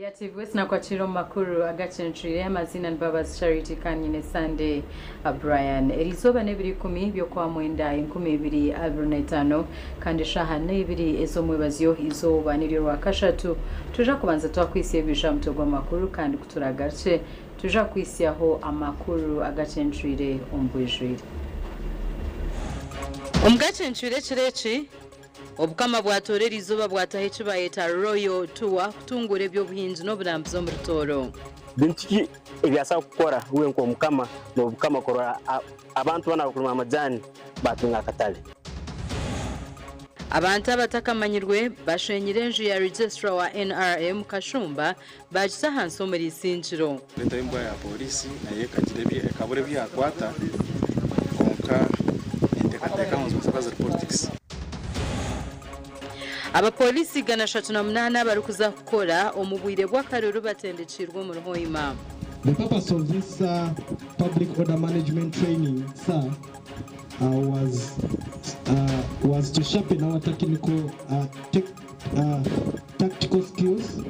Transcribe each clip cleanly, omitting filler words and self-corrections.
Erya TV West nakwakira omu makuru agacencwire. Amaziina ni Mbabazi Charity kandi nyine Sunday Brian. Erizooba n'ebiro ikumi by'Okwamwenda 2025 kandi eshaaha n'eibiri ez'omwebazyo eizooba niryo Rwakashatu. Twija kubanza twakwitsya ebija aha mutwe gw'amakuru kandi ku turagarukye twija kukwitsyaho amakuru agacencwire omu bwijwire. Omu gacencwire ekiro eki, Obukama bwatoora eriizooba bwataho eki baayeta Royal Tour kutunguura eby'obuhingi n'oburambuzi omuri Tooro. Bintu ki ebi asobola kukora uwe nk'omukama n'Obukama kurora abantu banu abarukulima amajani baatunga akatale? Abantu abatakamanyirwe bashenyire enju ya Registrar wa NRM Kashumba baagita ahansi omuri Isingiro. Reetaho embwa ya pooriisi nayo ekagira ebi ekabura ebi yaakwata kwonka ninteekateeka ngu nizibaasa kuba ziri politics. Abapooriisi 308 abarikuza kukora omu bwire bw'akaruru batendekiirwe omuri Hoima. The purpose of this public order management training sir was was to sharpen our technical tactical skills.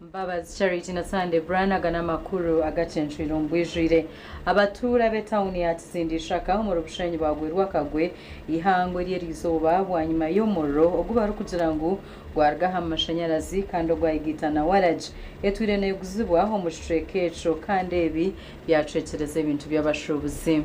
Mbabazi Charity na Sunday Brian aga n'amakuru agacencwire omu bwijwire. Abatuura b'etauni ya Kizindi Ishaka omuri Bushenyi baagwirwe akagwe eihangwe ry'erizooba bwanyima y'omuriro ogu barikugira ngu gwaruga aha mashanyarazi kandi ogwayigaita na waragi etwire neeguzibwa omu kicweka ekyo kandi ebi byacwekyereza ebintu by'abashuubuzi.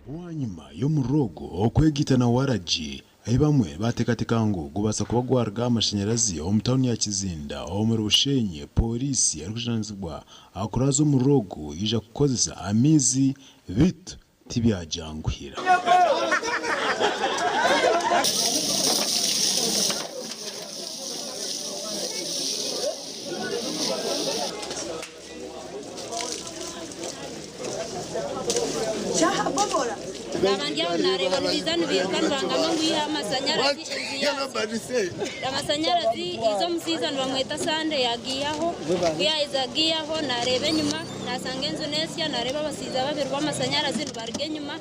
Bwanyima y'omuriro ogu okwegaita na waragi, ahi bamwe baateekateeka ngu gubaasa kuba gwaruga aha mashanyarazi omu tauni ya Kizinda omuri Bushenyi, Pooriisi erikujunaanizibwa aha kuraaza omuriro ogu yaija kukozesa amaizi beitu tibyajanguhira. Naaba ndi aho naareeba nibaija nibairuka nibangamba ngu iha amasanyarazi enju yaasya. Amasanyarazi haija omushaija nibamweta Sande yaagaihaho, ku yaaheza kugaihaho naareeba enyima naashanga enju neesya naareeba abashaija babiri b'amasanyarazi nibaruga enyima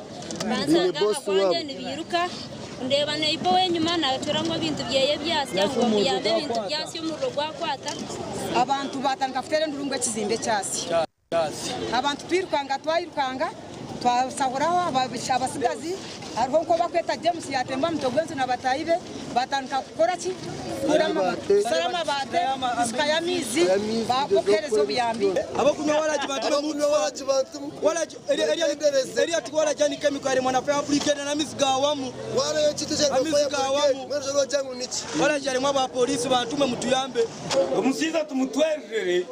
banshanga aha kwangye nibairuka ndeeba neiba ow'enyima naacura ngu ebintu byeye byasya ngu bamuyambe ebintu byasya omuriro gwakwata. Abantu baatandika kuteera enduru ngu ekizimbe kyasya. Abantu twirukanga twayirukanga twasahuraho abatsigazi hariho nk'ou barikweta James yaatemba aha mutwe gw'enju na bataahi be baatandika kukora ki? Kushara amabaati kushukayo amaizi okuheereza obuyambi. Abakunywa waragi bantume waragi eriya ti waragi ni chemical erimu na fire brigade n'amaizi gawamu amaizi gawamu waragi erimu aba polisi bantume mutuyambe. Omushaija tumutwererere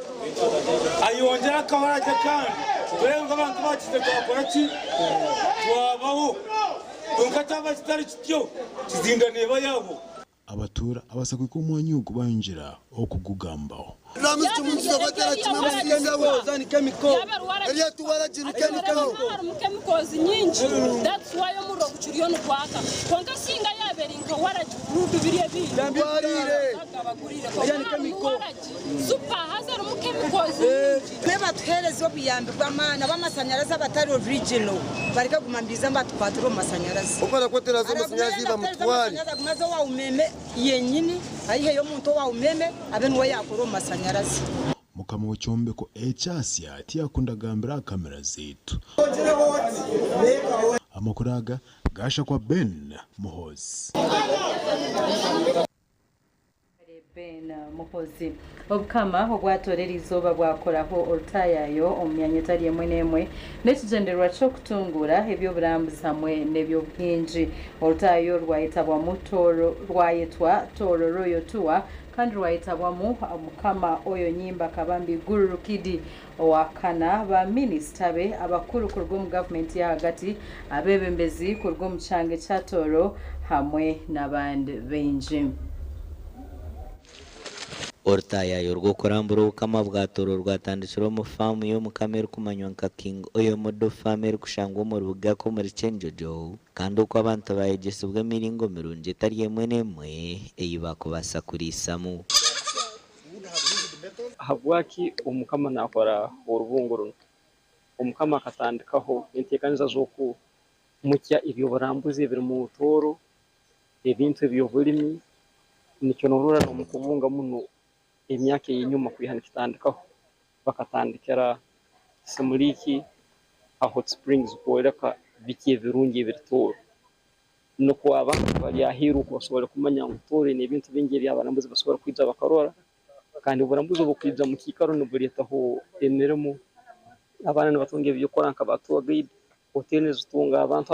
ayongyere akawaragi akandi tureebe ngu abantu bakize twakora ki twabaho kwonka kyaba kitari kityo Kizinda neeba yaabo. Abatuura abasakwike omwanya ogu bayongyera okugugambaho. Harimu chemicals nyingi that's why omuriro gukiriyo nigwaka kwonka singa yaaba eri nka waragi crude biri ebindi bagabagurire kwonka harimu waragi super haza harimu chemicals nyingi. Twe batuheereza obuyambi bw'amaani ab'amasanyarazi abatari original bareke kuguma nibaija nibatukwatira omu masanyarazi. Agume aze owa umeme yenyini aiheyo omuntu owa umeme abe niwe yaakora omu masanyarazi. Mukama w'ekyombeko ekyasya tiyakunda kugambira aha kamera zaitu. Amakuru aga gashakwa Ben Muhoozi. Ben Muhoozi. Obukama obwatora erizooba bwakoraho orutayayo omu myanya etari emwe n'emwe n'ekigyendererwa ky'okutunguura eby'oburambuzi hamwe n'eby'obuhingi. Orutayayo rwayetabwamu Tooro rwayetwa Tooro Royal Tour kandi rwayetabwamu Mukama Oyo Nyimba Kabambi Guru Rukidi owakana, ba minisita be abakuru kuruga omu gavumenti y'ahagati, abeebembezi kuruga omu kyanga ekya Tooro hamwe n'abandi baingi. Orutayayo rw'okurambura Obukama bwa Tooro rwatandikire omu faamu y'Omukama erikumanywa nka King Oyo Model Farm erikushangwa omu Rubugaka omuri Kyenjojo kandi okwo abantu bayegyesibwa emiringo mirungi etari emwe n'emwe ei bakubaasa kuriisamu. Ahabwaki Omukama nakora orubungo runu? Omukama akatandikaho enteekaniza z'okumukya eby'oburambuzi ebiri mu Tooro. ebintu eby'obulimi nikyo noorora n'omu kubunga muno emyaka ey'enyuma kwiha nikitandikaho bakatandikira Semuliki ha Hot Springs kwoleka biki ebirungi ebiri Tooro nukwo abantu abari aheeru okwo basobole kumanya ngu Tooro eine ebintu bingi ebi abarambuzi basobora kwija bakarora kandi oburambuzi obukwija omu kiikaro nibureetaho emirimo abaana nibatunga eby'okukora nka ba tour guide, hoteeri nizitunga abantu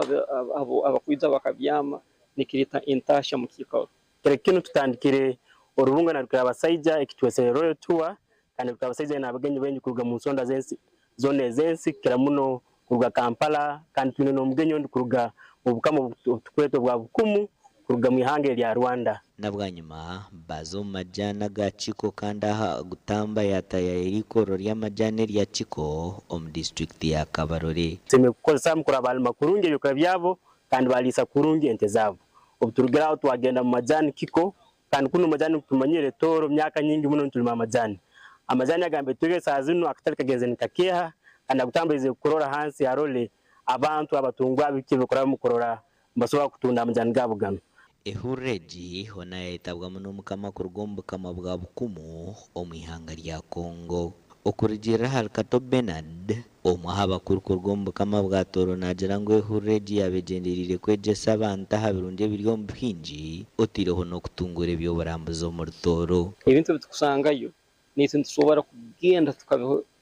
abakwija bakabyama nikireeta entaahya omu kiikaro. Kiro kinu tutandikire orubungo na Rukirabasaija ekitwesere Royal Tour kandi Rukirabasaija aine abagenyi baingi kuruga mu nsonda z'ensi zoona ez'ensi kukira muno kuruga Kampala kandi twine n'omugenyi ondi kuruga mu bukama obutukweta obwa Bukumu kuruga mu ihanga erya Rwanda. Na bwanyima baaza omu majani aga Kiko kandi aha Gutamba yaataayaayira eikorero ry'amajani erya Kiko omu disiturikiti ya Kabarole. Tusemeriire kukozesa kurora baalima kurungi ebyokurya byabo kandi baaliisa kurungi ente zaabo. Obu turugire aho twagenda mu majani Kiko kandi kunu majani tumanyire Tooro myaka nyingi muno nitulima amajani. Amajani aga mbetwege saaha zinu akatale kagenze nikakeeha kandi Agutamba aizire kurora hansi arole abantu abatungwa biki ebikurabamu kurora nibasobora kutunda amajani gaabo ganu. Ehururu egi hoona yayetabwamu n'omukama kuruga omu bukama bwa Bukumu omu ihanga rya Congo. Okurugiirira ahari Kato Bernard, omwe aha bakuru kuruga omu bukama bwa Tooro naagira ngu ehururu egi yaaba egyendereire kwegyesa abantu aha birungi ebiri omu buhingi oteireho n'okutunguura eby'oburambuzi omuri Tooro. Ebintu ebi turikusangayo naitwe nitusobora kugenda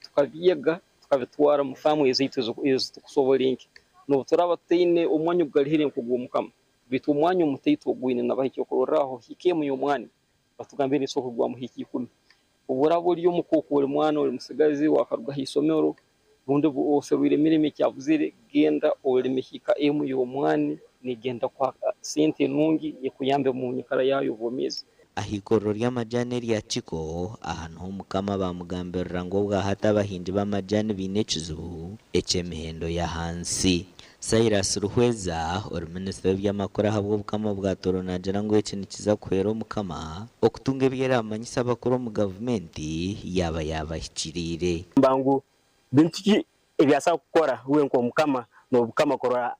tukabyega tukabitwara omu faamu ezaitu ezi turikusobora enki. N'obu turaaba tutaine omwanya ogugarihire nk'ogw'Omukama, beitu omwanya omutaito ogwine nabaha ekyokurorraho hiika emu y'omwani batugambire neesobora kugwamu hiika ikumi. Obu oraaba ori omuka okwo ori mwana ori musigazi waakaruga aha isomero rundi oserwire emirimo ekyabuzire, genda orime hiika emu y'omwani negenda kukuha sente nungi ekuyambe omu nyikara yaawe y'obwomeezi. Aha ikorero ry'amajani erya Kiko, aha niho Mukama baamugambirira ngu obwahati abahingi b'amajani baine ekizibu eky'emihendo y'ahansi. Cyrus Ruhweza, ori minisita w'eby'amakuru ahabw'Obukama bwa Tooro naagira ngu eki nikiza kuhwera Omukama okutunga ebi eraamanyise abakuru omu gavumenti yaaba yaabahikiriire. Gamba ngu bintu ki ebi asobola kukora uwe nk'omukama n'Obukama kurora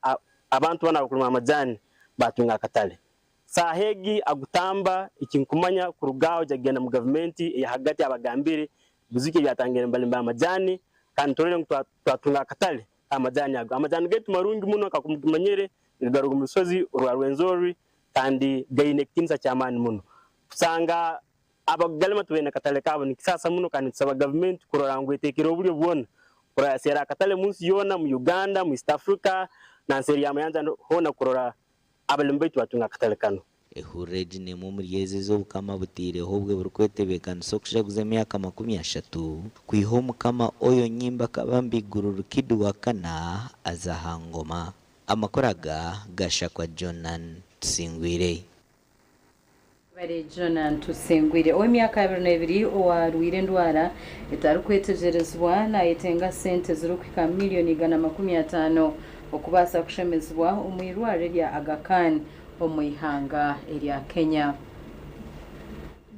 abantu banu abarukulima amajani batunga akatale. Saaha egi agutamba ekinkumanya kuruga aho agenda mu gavumenti eya hagati abagambire bizibu ki ebyatangire nibalimi b'amajani kandi turole ngu twatunga akatale k'amajani ago. Amajani gaitu marungi muno nk'oku mukimanyire nigaruga omu rusozi orwa Rwenzori kandi gaine ekitiinisa ky'amaani muno. Kusanga abakugalima tibaine katale kaabo nikisaasa muno kandi nitusaba gavumenti kurora ngu eteekereho oburyo bwona kurora yaseera akatale mu nsi yoona, mu Uganda, mu East Africa na nseeri y'amayanja hoona kurora abalimi baitu batunga akatale kanu. Ehururu egi n'emwe omuri ezo ezi Obukama butaireho obwe burikwetebeekanisa okujaguza emyaka 30 kwiha Omukama Oyo Nyimba Kabamba Iguru Rukidi wa kana aza aha ngoma. Amakuru aga gashakwa Jonan Tusingwire. Webare Jonan Tusingwire. Ow'emyaka 22 owarwaire endwara etarikwetegyerezibwa nayetenga sente zirikuhika miriyoni 150 okubaasa kushemezibwa omu irwariro erya Aga Khan omu ihanga erya Kenya.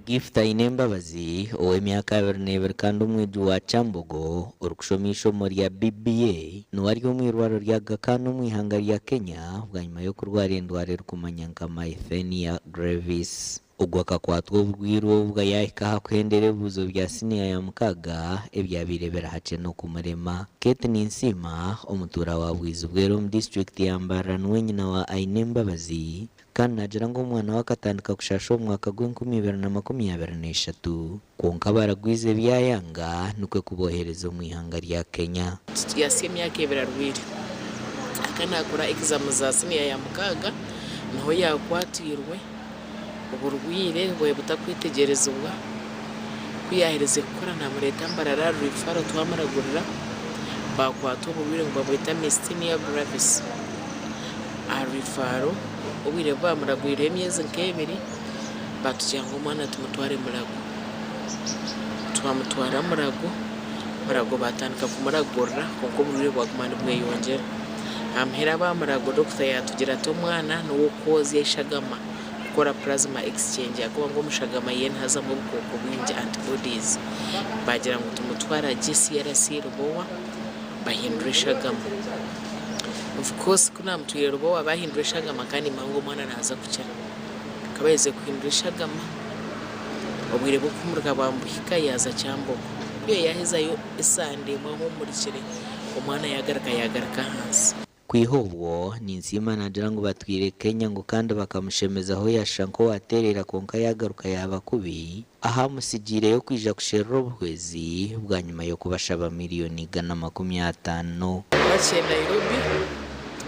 Gift Ainembabazi, ow'emyaka 22 kandi omwegi wa Kyambogo orikushoma eishomo rya BBA niwe ari omu irwariro rya Aga Khan omu ihanga rya Kenya bwanyima y'okurwara endwara erikumanywa nka Myasthenia Gravis. Ogu akakwatwa oburwaire obu yaahika aha kuhendera ebibuuzo bya siniya ya mukaaga ebyabaire biri hakye n'okumurema. Kate Ninsiima, omutuura wa Bwizibwera omu disiturikiti ya Mbarara niwe nyina wa Ainembabazi kandi naagira ngu omwana we akatandika kushasha omu mwaka gw'enkumi ibiri na 23 kwonka baragwize byayanga nikwo kuboohereza omu ihanga rya Kenya. Yahitsya emyaka ebiri arwaire. Akaba naakora egizaamu za siniya ya mukaaga niho yaakwatwirwe oburwaire bwe butakwetegyerezibwa. Ku yaaherize kukora naamureeta Mbarara aha rwifaro twamuragurira baakwatwa oburwaire nibabweta Myasthenia Gravis. Aha rwifaro obwire bu baamuragurireho emyezi nk'ebiri baatugira ngu omwana tumutware Mulago. Twamutwara Mulago, Mulago baatandika kumuragurira kwonka oburwaire bwaguma nibweyongyera. Aha muheru aba Mulago dokita yaatugira ati omwana n'ow'okwozya eshagama kukora plasma exchange ahakuba ngu omu shagama ye nihazamu obukooko bwingi, antibodies. Baagira ngu tumutware agye CRC Lubowa bahindure eshagama. Of course ku naamutwire Lubowa baahindura eshagama kandi nimanya ngu omwana naaza kukira. Akaba aherize kuhindura eshagama, obwire bw'okuhumurika bwamuhika yaaza Kyambogo. Ku yaahezayo esande emwe ahumurikire, omwana yaagaruka yaagaruka ahansi. Kwiha obwo, Ninsiima naagira ngu batwire Kenya ngu kandi bakamushemezaho yaashusha nk'owateerera kwonka yaagaruka yaaba kubi ahu amutsigiireyo kwija kusherura obuhwezi bwanyima y'okubashaba miriyoni 150. Bakye Nairobi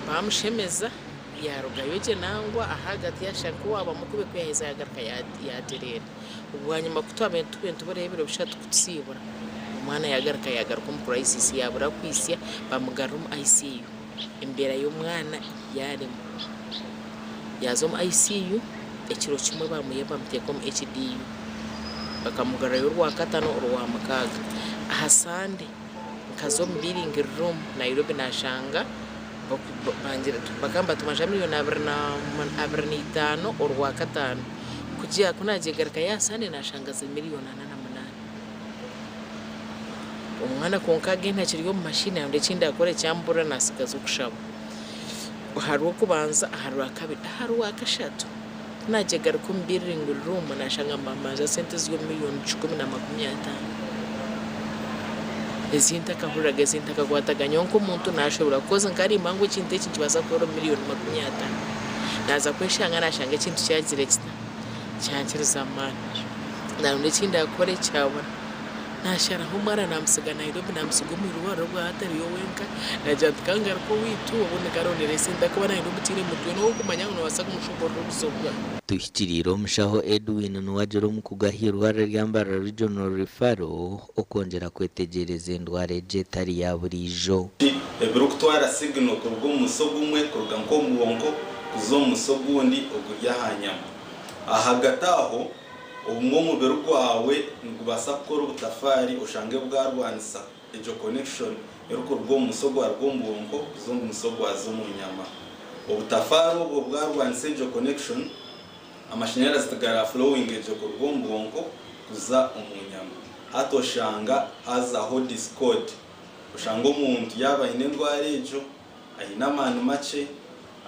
baamushemeza yaarugayo gye nangwa ahagati yaashusha nk'owaaba mukubi ku yaaheza yaagaruka yaatereera. Bwanyima ku twabaire nituba nitubureho ebiro bishatu kutusiibura, omwana yaagaruka yaagaruka omu crisis yaabura kwitsya baamugarura omu ICU. Embeera y'omwana yaarema. Yaaza omu ICU, ekiro kimwe baamwiha baamuteeka omu HDU. Bakamugarurayo orwakatano orwamukaaga. Aha Sande nkaza omu billing room Nairobi naashanga bakaba nibatumanja miriyoni 25 orwakataano. Ku naagyegarukayo aha Sande naashanga ziri miriyoni 48. Omwana kwonka again akiri omu mashini ngu eki ndakore kyambura nasigaza okushaba. Aha rwokubanza, aha rwakabiri, aha rwakashatu ku nagyegaruka omu billing room nashanga nibambanja sente ziri omu miriyoni 150 ezi ntakahuriraga ezi ntakakwataga. Nyowe nk'omuntu nashobora kukoza nkarimba ngu ekintu eki nikibaasa kuhura omu miriyoni 50. Naza kweshanga nashanga ekintu kyagire kita? Kyankiriza amaani. Naronda eki ndakore kyabura. Naasharaho omwana naamutsiga Nairobi naamutsiga omu irwariro obwahati ariyo wenka. Naagira nti ka ngaruke owaitu obundi nkarondera esente ahakuba Nairobi tihaine muntu weena ow'okumanya ngu noobaasa kumushoboorora obuzibu bwawe. Tuhikiriire omushaho Edwin Nuwagira omukugu ah'eirwariro erya Mbarara Regional Referral okwongyera kwetegyereza endwara egi etari ya buriijo. Ebirikutwara signal kuruga omu musyo gumwe kuruga nk'omu bwonko kuza omu musyo ogundi oguri aha nyama. Ahagati aho, Obumwe omubiri gwawe nigubaasa kukora obutafaari oshange bwarwanisa egyo connection erikuruga omu musyo gwaruga omu bwonko kuza omu musyo gwaza omu nyama. Obutafaari obwo bwarwanisa egyo connection, amashanyarazi tigara flowinge gye kuruga omu bwonko kuza omu nyama. Hati oshanga hazaho discord. Oshanga omuntu yaaba aine endwara egyo, aine amaani makye,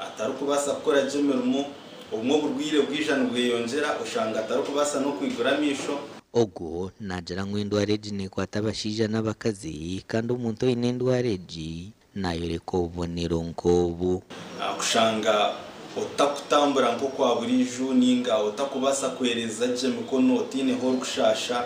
atarikubaasa kukora gye emirimo, obumwe oburwaire bwija nibweyongyera oshanga atarikubaasa n'okwigura amaisho. Ogwo naagira ngu endwara egi neekwata abashaija n'abakazi kandi omuntu oine endwara egi naayoreka obubonero nk'obu. Kushanga otakutambura nk'okwa buriijo nainga otakubaasa kwereza gye emikono otaine ahu orikushaasha,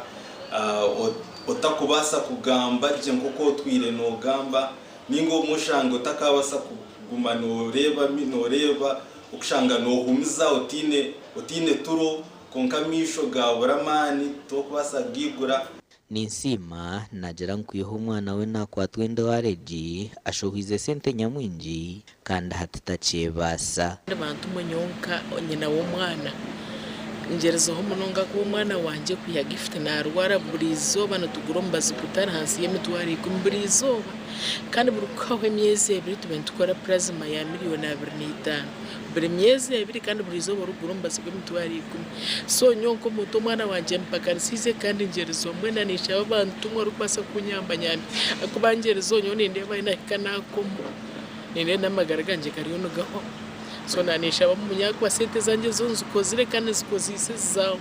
otakubaasa kugamba gye nk'oku otwire noogamba. Ninga obumwe oshanga otakaabasa kuguma nooreeba nooreeba okushanga noohumiza otaine otaine turo kwonka amaisho gaabura amaani tokubaasa kugaigura. Ninsiima naagira ngu kwiha omwana we naakwatwa endwara egi, ashohoize sente nyamwingi kandi hati takyebaasa. Bantu mwe nyowe nka nyina w'omwana ngyerizeho munonga kuba omwana wangye kwiha Gift naarwara buri izooba nitugura omubazi gutari ahansi y'emitwaro ikumi buri izooba kandi buri kuhwaho emyezi ebiri tuba nitukora plasma ya miriyoni 25 buri myezi ebiri kandi buri izooba orikugura omubazi gw'emitwaro ikumi so nyowe nk'omuntu omwana wangye mpakarisiize kandi ngyerizeho mbwenu ninshaba abantu mwe orikubaasa kunyamba anyambe ahakuba ngyerizeho nyowe nindeeba nahika naakoma. Nindeeba n'amagara gangye gariyo nigahwaho. So naaneshaba mumanye ahakuba sente zangye zo nzikozire kandi nzikozeise zaahwa.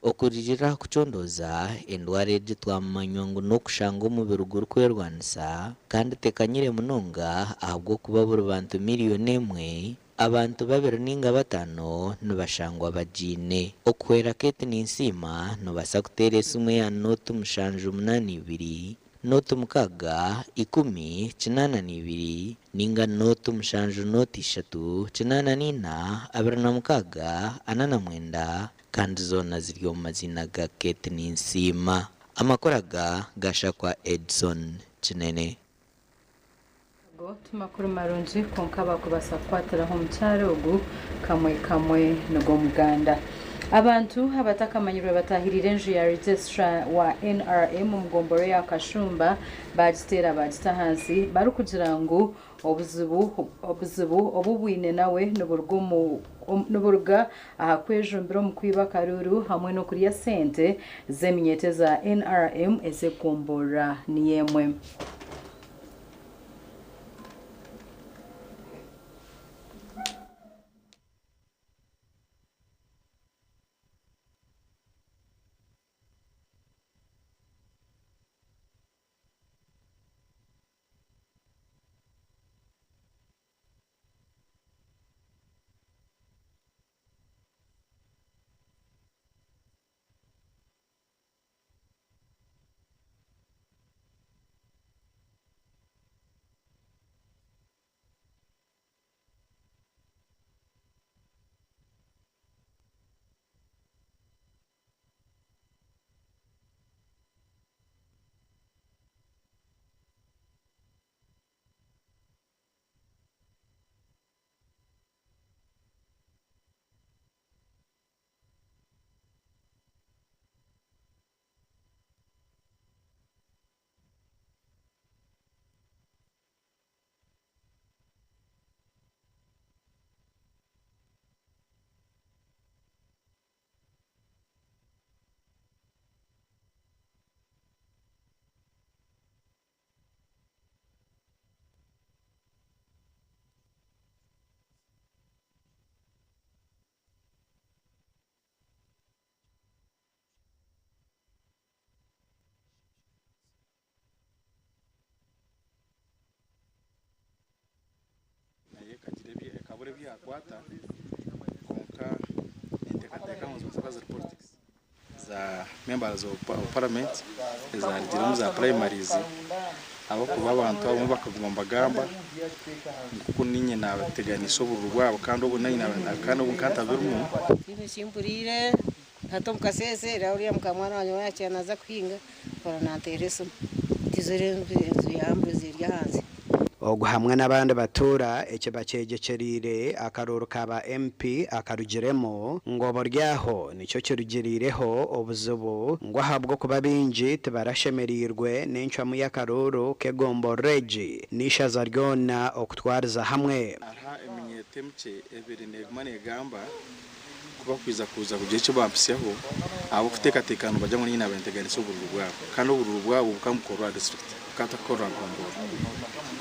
Okurugiirira aha kucondooza, endwara egi twamanywa ngu n'okushanga omubiri gurikwerwanisa kandi tekanyire munonga ahabw'okuba buri bantu miriyoni emwe, abantu babiri ninga batano nibashangwa bagiine. Okuhwera Kate Ninsiima, nobaasa kuteera esimu eya nooti mushanju munaana ibiri, Nooti mukaaga, ikumi, 82, nainga nooti mushanju nooti ishatu, 84, 26, 49, kandi zoona ziri omu maziina ga Kate Ninsiima. Amakuru aga gashakwa Edson Kinene. Ago ti makuru marungi kwonka abakubaasa kukwatiraho omukyara ogu kamwe kamwe nigo Muganda. Abantu abatakamanyirwe batahiriire enju ya Registrar wa NRM omu gombora eya Kashumba bagiteera bagita ahansi barikugira ngu obuzibu obuzibu obu bwine nawe niburuga omu niburuga aha kwejumbira omu kwiba akaruuru hamwe n'okurya sente z'eminyeeto eza NRM ez'egomborora niyo emwe. ekabura ebi yaakwata kwonka ninteekateeka ngu nizibaasa kuba ziri politics za members of parliament ezarugire omu za primaries ahabw'okuba abantu abamwe bakaguma nibagamba ngu ku niinye naabateganisa obururu bwabo kandi obu kandi obu nkaba ntabirimu. Tihaine eki mpuriire hati omu kasheeshe reero oriya mukamwana wangye waaba yaakiire naaza kuhinga mpurira nanteera esimu nti ziri enju ya Ambrose eri ahansi. Ogu hamwe n'abandi batuura eki bakyegyekyeriire akaruuru ka ba MP akarugiremu ngu oboryaho nikyo kirugiriireho obuzibu ngu ahabw'okuba baingi tibarashemereirwe n'encwamu y'akaruuru k'egomborora egi n'eishaza ryona okutwariza hamwe. Hariho eminyeeto emikye ebiri neeguma neegamba ku bakwija kuza kugira eki bampisyaho ahabw'okuteekateeka ngu nibagira ngu niinye naaba ninteganisa obururu bwabo kandi obururu bwabo bukaba nibukorwa aha disiturikiti bukaba butakukorwa aha gomborora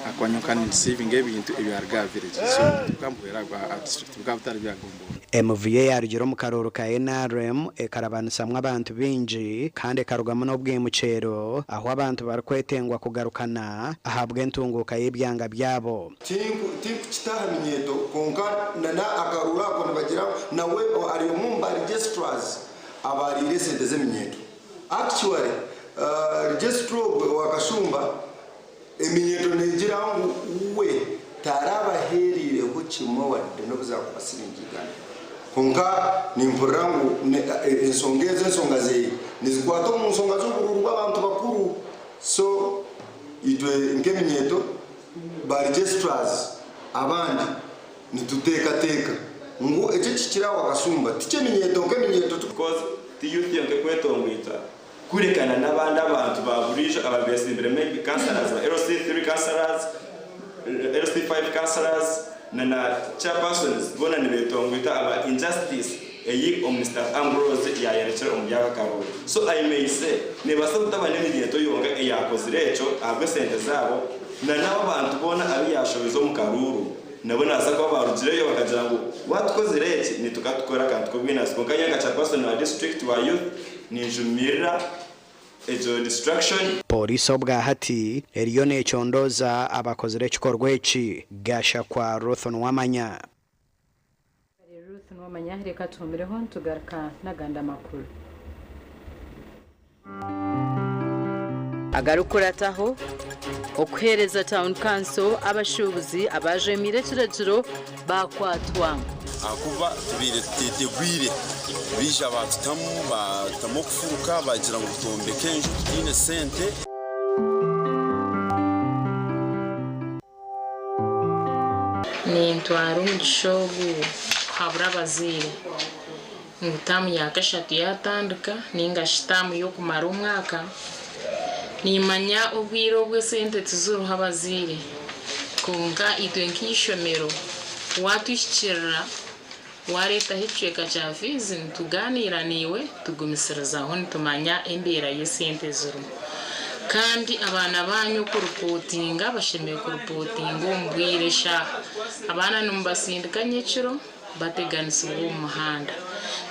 ahakuba nyowe nkaba nindisiivinga ebintu ebyaruga aha village so bukaba nibuhwera aha disiturikiti bukaba butari bya gomborora. Emivuyo eyaarugire omu karuuru ka NRM ekarabanisamu abantu baingi kandi ekarugamu n'obwimukyero ahu abantu barikwetengwa kugarukana ahabw'entunguuka y'ebyanga byabo. Tinkukita aha minyeeto kwonka na akaruuru ako nibagira ngu nawe ari omwe omu ba registrars abaariire esente z'eminyeeto. Actually registrar ogwe owa Kashumba eminyeeto neegira ngu we tarabaheereireho kimwe wadde n'obu zaakuba siringi igana. Kwonka nimpurira ngu ensonga ezo ensonga ze nizikwata omu nsonga z'oburuuru bw'abantu bakuru so itwe nk'eminyeeto Ba registrars abandi nituteekateeka ngu eki ekihikire aha Wakasumba tikyeminyeeto nk'eminyeeto tu. Because ti youth yonka ekwetongwita kureka na n'abandi abantu ba buriijo ababesimbire maybe councillors ba LC3 councillors, LC5 councillors na na chairpersons boona nibetongwita aba injustice eyi Mister Ambrose yayorekire omu by'akakaruru. So I may say nebaasa kutaba n'eminyeeto yonka eyakozire ekyo ahabw'esente zaabo na n'abo bantu boona abu yaashobize omu karuuru nabo nibabaasa kuba baarugireyo bakagira ngu waatukozire eki naitwe ka tukore akantu k'obwinasi. Kwonka nyowe nka chairperson wa district wa youth ninjumirira egyo distraction. Pooriisi obwahati eriyo nekyondooza abakozire ekikorwa eki, Gashakwa Ruth Nuwamanya. Kare Ruth Nuwamanya reka tuhumireho nitugaruka n'agandi amakuru. Agarikukurataho, Okuheereza Town Council abashuubuzi abaajemiire ekiragiro baakwatwa. Ahakuba tubaire tuteetegwire, baija baatutamu, baatutamu okufuruka, baagira ngu twombeke enju tutaine sente. Nintwara omugisha ogu kuhabura abazaire ngu taamu ya kashatu yaatandika nainga shi taamu y'okumara omwaka, niimanya obwire obu esente tiziriho abazaire kwonka itwe nk'eishomero waatuhikiirira waareetaho ekicweka kya fiizi nitugaaniira naiwe tugumisirizaho nitumanya embeera y'esente ezirimu. Kandi abaana baanyu okuripootinga bashemereire kuripootinga omu bwire eshaaha. Abaana nimubasindika nyekiro bateganisibwa omu muhanda.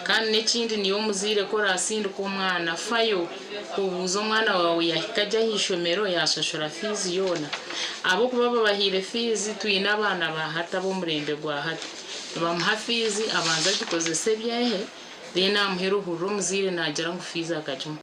Kandi n'ekindi niiwe omuzaire ku oraasindike omwana fayo obuuze omwana waawe yaahika gye aha ishomero yaashashura fiizi yoona. Ahabw'okuba babahaire fiizi twine abaana ba hati ab'omurembe gwa hati nibamuha fiizi abanze agikozese ebyehe then aha muheru ohurire omuzaire naagira ngu fiizi akagimuha.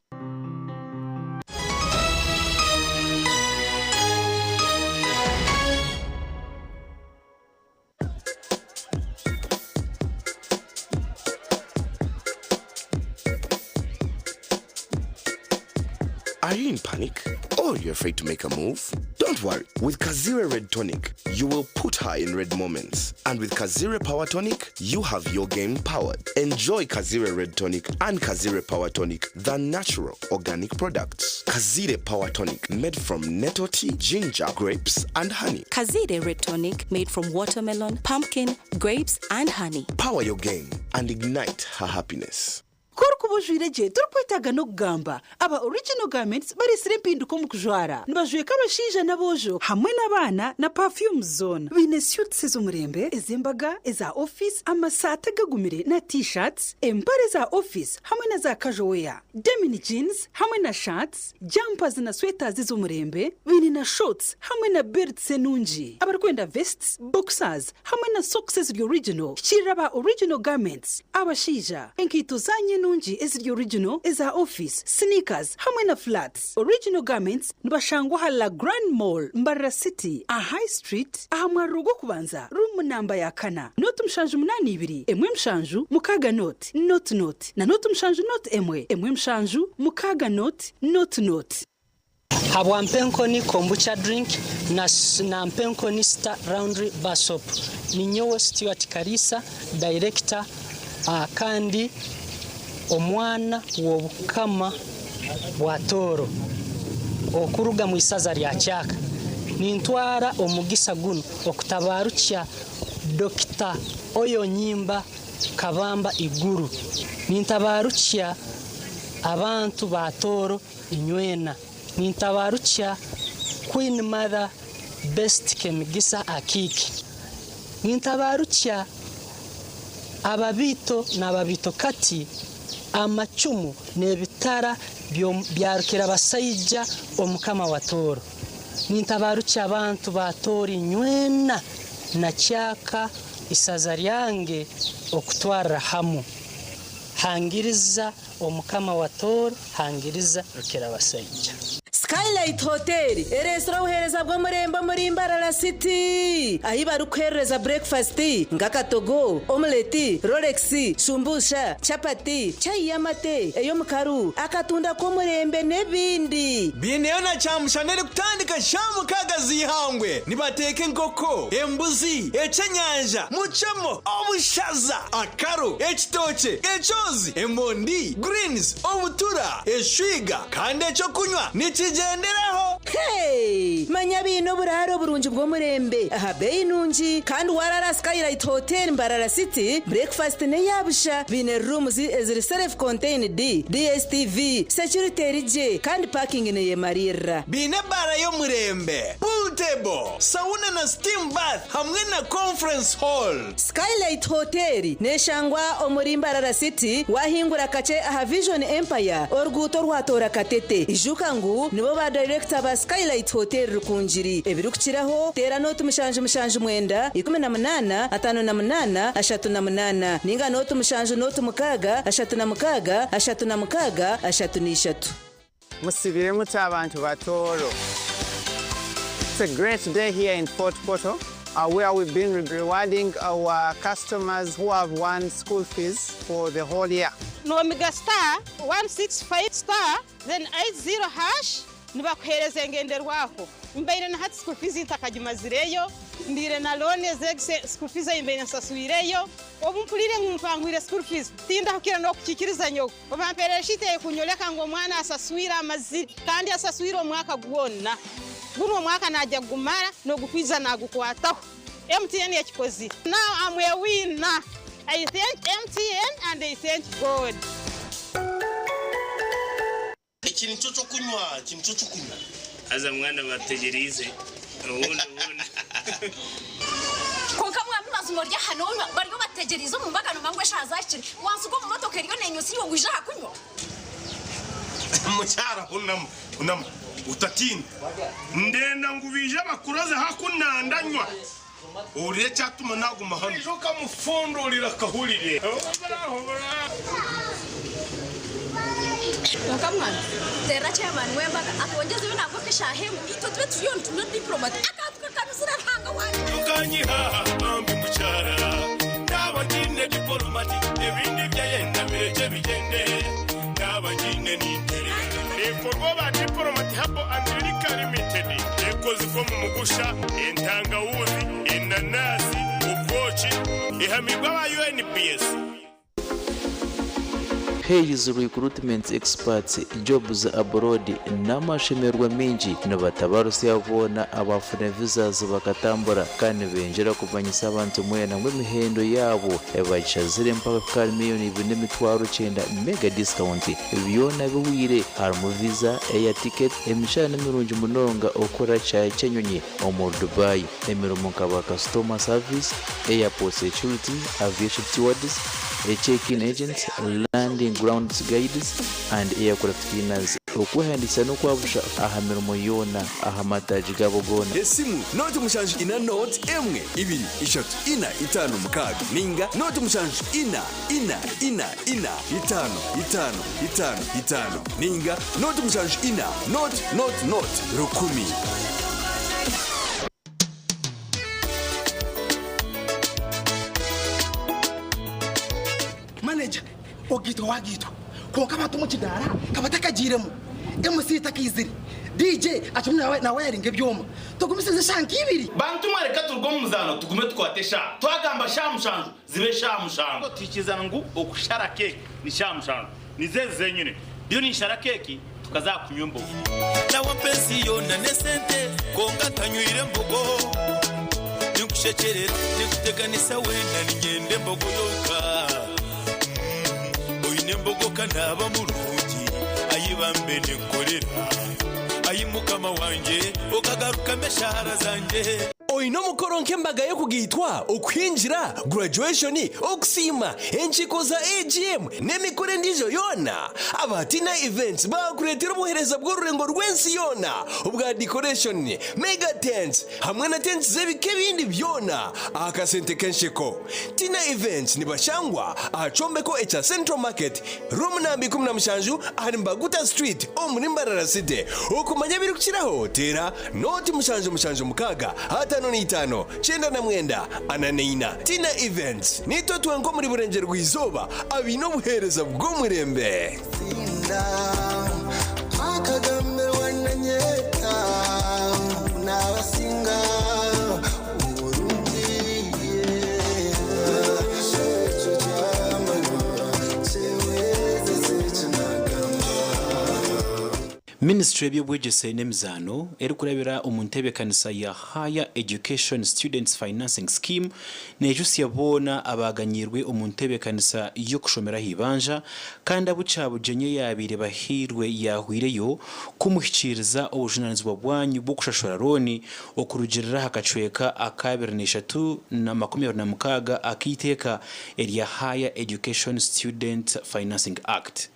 Are you in panic or you're afraid to make a move? Don't worry. With Kazire Red Tonic, you will put her in red moments. And with Kazire Power Tonic, you have your game powered. Enjoy Kazire Red Tonic and Kazire Power Tonic, the natural organic products. Kazire Power Tonic, made from nettle tea, ginger, grapes, and honey. Kazire Red Tonic, made from watermelon, pumpkin, grapes, and honey. Power your game and ignite her happiness. Ku Orikuba ojwaire gye torikwetaaga n'okugamba. Aba Original Garments bareetsire empinduka omu kujwara. Nibajweka abashaija n'aboojo hamwe n'abaana na perfumes zoona. Baine suits ez'omurembe, ez'embaga, eza ofiisi, amasaati agagumire na T-shirts, empare za ofiisi hamwe na za casual wear, denim jeans hamwe na shirts, jumpers na sweaters ez'omurembe. Baine na shorts hamwe na belts enungi. Abarikwenda vests, boxers hamwe na socks eziri original, hikiirira aba Original Garments. Abashaija, enkaito zaanyu enungi eziri original, eza ofiisi, sneakers hamwe na flats. Original Garments nibashangwa aha La Grande Mall, Mbarara City, aha High Street, aha mwariro gw'okubanza, room namba ya kana, nooti 782, 1 7 6 0 0 0 na nooti 7 0 1 1 7 6 0 0 0. Habwa Mpenkoni Kombucha Drink na na Mpenkoni Star Laundry Bar Soap. Ninyowe Stuart Kariisa, Director kandi omwana w'Obukama bwa Tooro okuruga mu isaza rya Kyaka. Nintwara omugisa gunu okutabarukya Dokita Oyo Nyimba Kabamba Iguru. Nintabarukya abantu ba Tooro inywena. Nintabarukya Queen Mother Best Kemigisa Akiiki. Nintabarukya ababiito n'ababiito kati, amacumu n'ebitara bya Rukirabasaija Omukama wa Tooro. Nintabarukya abantu ba Tooro inywena na Kyaka isaza ryange okutwarra hamu. Hangiriza Omukama wa Tooro, hangiriza Rukirabasaija. Skylight Hotel ereetsire obuheereza bw'omurembe omuri Mbarara City ahi barikuheerereza burekifasiti nk'akatogo, omuleti, rolex, shumbusha, chapati, chai y'amate, ey'omukaru, akatunda k'omurembe n'ebindi. Baineyo na kyamushana erikutandika shaaha mukaaga z'eihangwe. Nibateeka enkoko, embuzi, ekyenyanja, mucemo, obushaza, akaro, ekitookye, ekyozi, emondi, greens, obutura, eshwiga kandi ekyokunywa nikigyenderaho. Hey! Manya baine oburaaro burungi bw'omurembe aha beeyi nungi kandi waraara Skylight Hotel Mbarara City, breakfast n'eya busha. Baine rooms eziri self contained, DSTV, security eri gye kandi parking neyemariirira. Baine ebaara y'omurembe, pool table, sauna na steam bath hamwe na conference hall. Skylight Hotel neshangwa omuri Mbarara City wahingura kakye aha Vision Empire oruguuto orwatoora Katete. Ijuka ngu nibo ba dayirekita ba Skylight Hotel Rukungiri. Ebirikukiraho teera nooti 779 18 58 38 ninga nooti 7 nooti 6 36 36 33. Musibire muta abantu ba Tooro. It's a great day here in Fort Portal where we've been rewarding our customers who have won school fees for the whole year. Nomiga *165 then 80 hash nibakuheereza engenderwaho. Mbaire na hati school fees ntakagimazireyo, mbiire na loan ezegise school fees ei mbaire nsaswireyo. Obu mpuriire ngu mpangwire school fees tindahukire n'okukikiriza nyowe. Obampeerera sheet erikunyoreka ngu omwana asaswire amazire kandi asaswire omwaka gwona. Gunu omwaka naija kugumara n'ogukwija nagukwataho. MTN ekikozire. Now I'm a winner. I thank MTN and I thank God. Eki nikyo ky'okunywa, eki nikyo ky'okunywa. Haza mwana bategyereize obundi obundi. Kwonka mwami mazima ori aha nonywa bariyo bategyereize omu mbaga nomanya ngu eshaaha zahikire wansiga omu motoka eriyo nenywa iwe waija aha kunywa. Mukyara hunama, hunama, otatiina. Ndenda ngu baije bakuroze haku nandanywa. Ohurire ekyatuma naguma hanu. Oija okamufundurira akahurire. Kwonka mwana terera chairman w'embaga atwongyezeyo nangwa nk'eshaaha emwe itwe tube turiyo nitunywa diplomat akantu kakanuzire Ruhanga wangye. Tokanyiha bambi mukyara, naaba ngiine dipolomati ebindi byayenda birekye bigyende, naaba ngiine ninterera. Neekorwa aba Diplomat Herbal and Liquor Limited. Ekozirwe omu mugusha, entangawuzi, enanasi, obwoki. Ehamiibwe aba UNBS. Hayes Recruitment Experts Jobs Abroad n'amashemererwa maingi nibatabarusya boona abaafuna visas bakatambura kandi nibengyera kumanyisa abantu mwena ngu emihendo yaabo bagishazire mpaka kuhika ahari 2,900,000 mega discount byona bihweire harimu visa, air ticket, emishara nimirungi munonga okukora kishaayi ky'enyonyi omuri Dubai, emirimo nka ba customer service, airport security, aviation stewards, check-in agents, landing grounds guides and aircraft cleaners. Okwehandiikisa n'okwabusha aha mirimo yoona aha mataagi gaabo goona. Esimu, nooti 74 1 2 3 4 5 6 ninga nooti 7 4 4 4 4 5 5 5 5 ninga nooti 7 4 0 0 0 1000. Manager, Ogaitwa wagaitwa kwonka abantu omu kidaara ka batakagiiremu, MC takaizire, DJ akirimu nawayaringa ebyoma. Tugumisirize eshaaha nka ibiri. Bantu mwe reka turuge omu muzaano tugume tukwate eshaaha. Twagamba shaaha mushanju zibe shaaha mushanju. Tuhikirizana ngu okushara keeki ni shaaha mushanju. Nizo ezi zenyine. Ndiyo ninshara keeki tukaza aha kunywa embogo. Nawampa ensi yoona n'esente kwonka ntanywire mbogo. Ninkushekyerera, ninkuteganisa weena niinyenda embogo yonka. Oine embogo ka naaba murungi, ayi bambe ninkukorera. Ayi Mukama wangye, okagarukamu eshaara zangye. Oine omukoro nk'embaga y'okugaitwa, okuhingira, graduation, okusiima, enkiiko za AGM n'emikoro endiijo yoona? Aba Tina Events baakureetera obuheereza bw'orurengo rw'ensi yoona obwa decoration, mega tents hamwe na tents z'ebika ebindi byona aha kasente k'ensheko. Tina Events nibashangwa aha kyombeko ekya Central Market, Room namba 17 ahari Mbaguta Street omuri Mbarara City. Okumanya ebirikukiraho teera Nooti 776 55 99 44. Tina Events, Niitwe twenka omuri Burengyerwa-izooba abaine obuheereza bw'omurembe. Akagambirwa nanyeta ngu nabasinga oburungi. Ekyo kyamanywa kyewezese ekinagamba. Minisiture y'eby'obwegyese n'emizaano erikurabira omu nteebekanisa ya Higher Education Students Financing Scheme neejutsya boona abaaganyiirwe omu nteebekanisa y'okushomera aha ibanja kandi abu Kyabugyenyi eyaabaire bahairwe yaahweireyo kumuhikiiriza obujunaanizibwa bwanyu bw'okushashura looni okurugiirira aha kacweka aka 23 26 ak'eiteeka erya Higher Education Student Financing Act.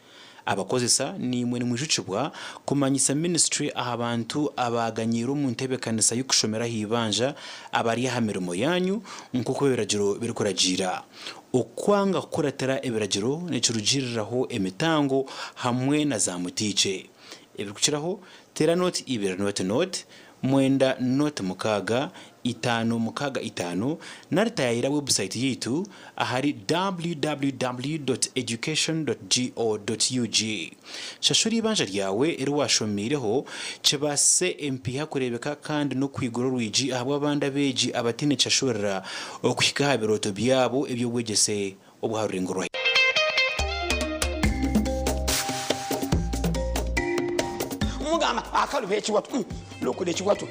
Abakozesa naimwe nimwijukibwa kumanyisa minisiture aha bantu abaaganyiirwe omu ntebeekanisa y'okushomera aha ibanja abari aha mirimo yaanyu nk'oku ebiragiro birikuragiira. Okwanga kukuratira ebiragiro nikirugiiriraho emitango hamwe na zaamutiikye. Ebirikukiraho, teera nooti ibiri nooti nooti mwenda nooti mukaaga, itaano mukaaga itaano nari taayaayira webusayiti yaitu ahari www dot education dot go dot ug. Shashura eibanja ryawe eri waashomiireho kibaasise empiiha kureebeka kandi n'okwigura orwigi ahabw'abandi abeegi abataine kishashurira okuhika aha birooto byabo eby'obwegyese obw'aha rurengo rwa Mugamba akaluba ekiwato look ekiwato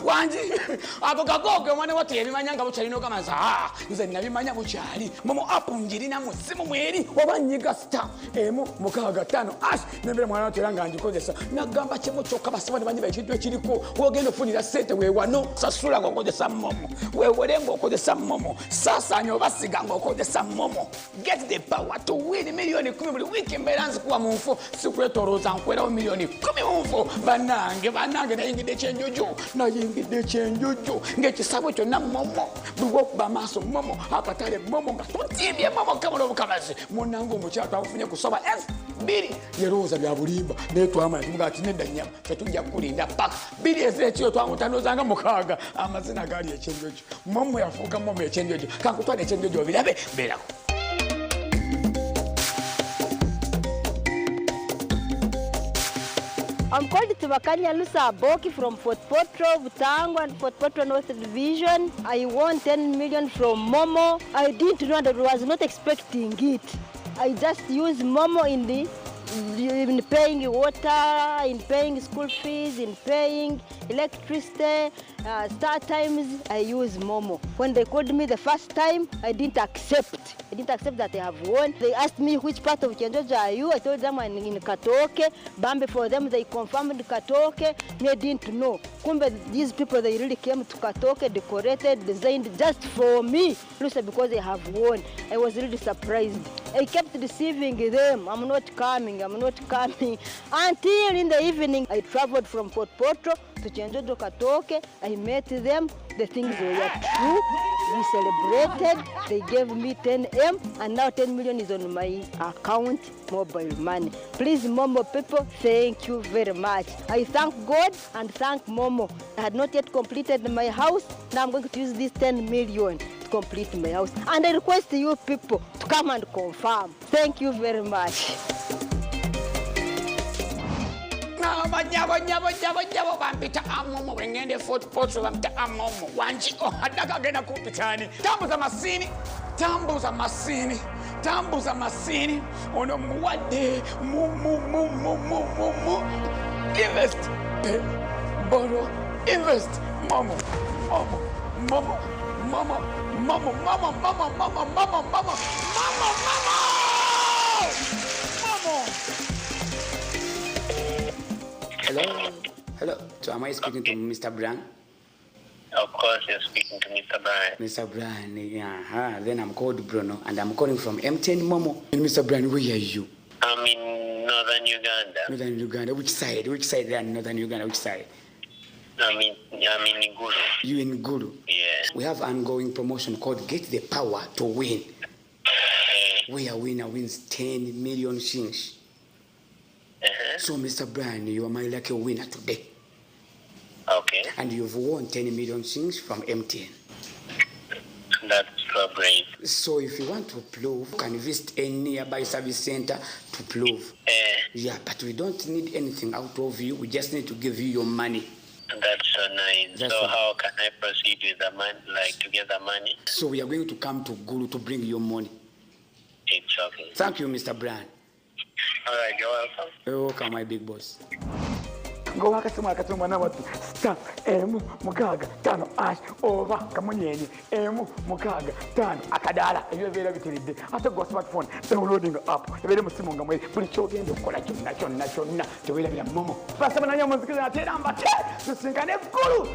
wangi ago gagoge omwana wattu yabimanya nga bukyali nogamba nti ah, nze nabimanya bukyali momo apu njirina mu simu mweri oba nyiga star emu mukaaga ttaano ash nembera mwana wattu era nga ngikozesa nagamba kimu kyokka basiba ne banyiba ekintu ekiriko wogenda ofunira sente wewano sasula ng'okozesa momo wewole ng'okozesa momo sasanya oba siga ng'okozesa momo get the power to win 10,000,000 buli wiiki embeera nzikuwa mu nfu sikwetolooza nkwerawo 10,000,000 mu nfu banange banange nayingidde ekyenjojo nayingidde ekyenjojo ng'ekisabwe kyonna momo buli wokuba amaaso momo akatale momo nga tutimbye momo kamala obukamazi munange omukyala twamufunye kusaba f bbiri yerowooza bya bulimba naye twamala tumugaa ati nedda nnyama ffe tujja kukulinda paka bbiri ez'ekiro twamutanuzanga mukaaga amazina gaali ekyenjojo momo yafuuka momo ekyenjojo kankutwala ekyenjojo obirabe beerako I'm called Tubakanya Lusa Boki from Fort Potro, Butangwa and Fort Potro North Division. I won 10 million from Momo. I didn't know that I was not expecting it. I just used Momo in the in paying water, in paying school fees, in paying electricity, star times, I use Momo. When they called me the first time, I didn't accept. I didn't accept that I have won. They asked me which part of Kyenjojo are you? I told them I'm in Katoke. Bambi for them, they confirmed Katoke. Me, I didn't know. Kumbe, these people, they really came to Katoke, decorated, designed just for me. Lusa, because they have won. I was really surprised. I kept deceiving them. I'm not coming, I'm not coming. Until in the evening, I traveled from Fort Portal to Kyenjojo Katoke. I met them. The things were true. We celebrated. They gave me 10M, and now 10 million is on my account, mobile money. Please, Momo people, thank you very much. I thank God and thank Momo. I had not yet completed my house. Now I'm going to use this 10 million to complete my house. And I request you people to come and confirm. Thank you very much. Nyabo nyabo nyabo nyabo bampita amomo bwe Fort Portal bampita amomo wangi ohaddako agenda kumpitaani tambuza masiini tambuza masiini tambuza masiini ono muwadde mu mu mu mu mu mu mu invest pay borrow invest momo momo momo momo momo momo momo momo momo momo momo momo momo. Hello? Hello. So am I speaking to Mr. Brown? Of course, you're speaking to Mr. Brian. Mr. Brown, yeah. Then I'm called Bruno and I'm calling from M10 Momo. And Mr. Brown, where are you? I'm in northern Uganda. Northern Uganda. Which side? Which side there in northern Uganda? Which side? I'm in Gulu. You in Gulu? Yeah. We have ongoing promotion called Get the Power to Win. Where a winner wins 10 million shillings. So, Mr. Brian, you are my lucky winner today. Okay. And you've won 10 million shillings from MTN. That's so great. So, if you want to prove, you can visit any nearby service center to prove. Yeah, but we don't need anything out of you. We just need to give you your money. That's so nice. That's so so- how can I proceed with the money, like to get the money? So, we are going to come to Gulu to bring your money. It's okay. Thank you, Mr. Brian. All right, you're welcome. You're welcome, my big boss. Ng'owakasimu akati omwana wattu star 1 6 5 ash oba kamunyenye 1 6 5 akadaala ebyo bibeera bitiridde ate gwa smartphone downloading app ebeere mu simu nga mweri buli kyogenda okukola kyonna kyonna kyonna teweerabira momo basaba nanye munzikiriza ate era mbate tusinkane eggulu.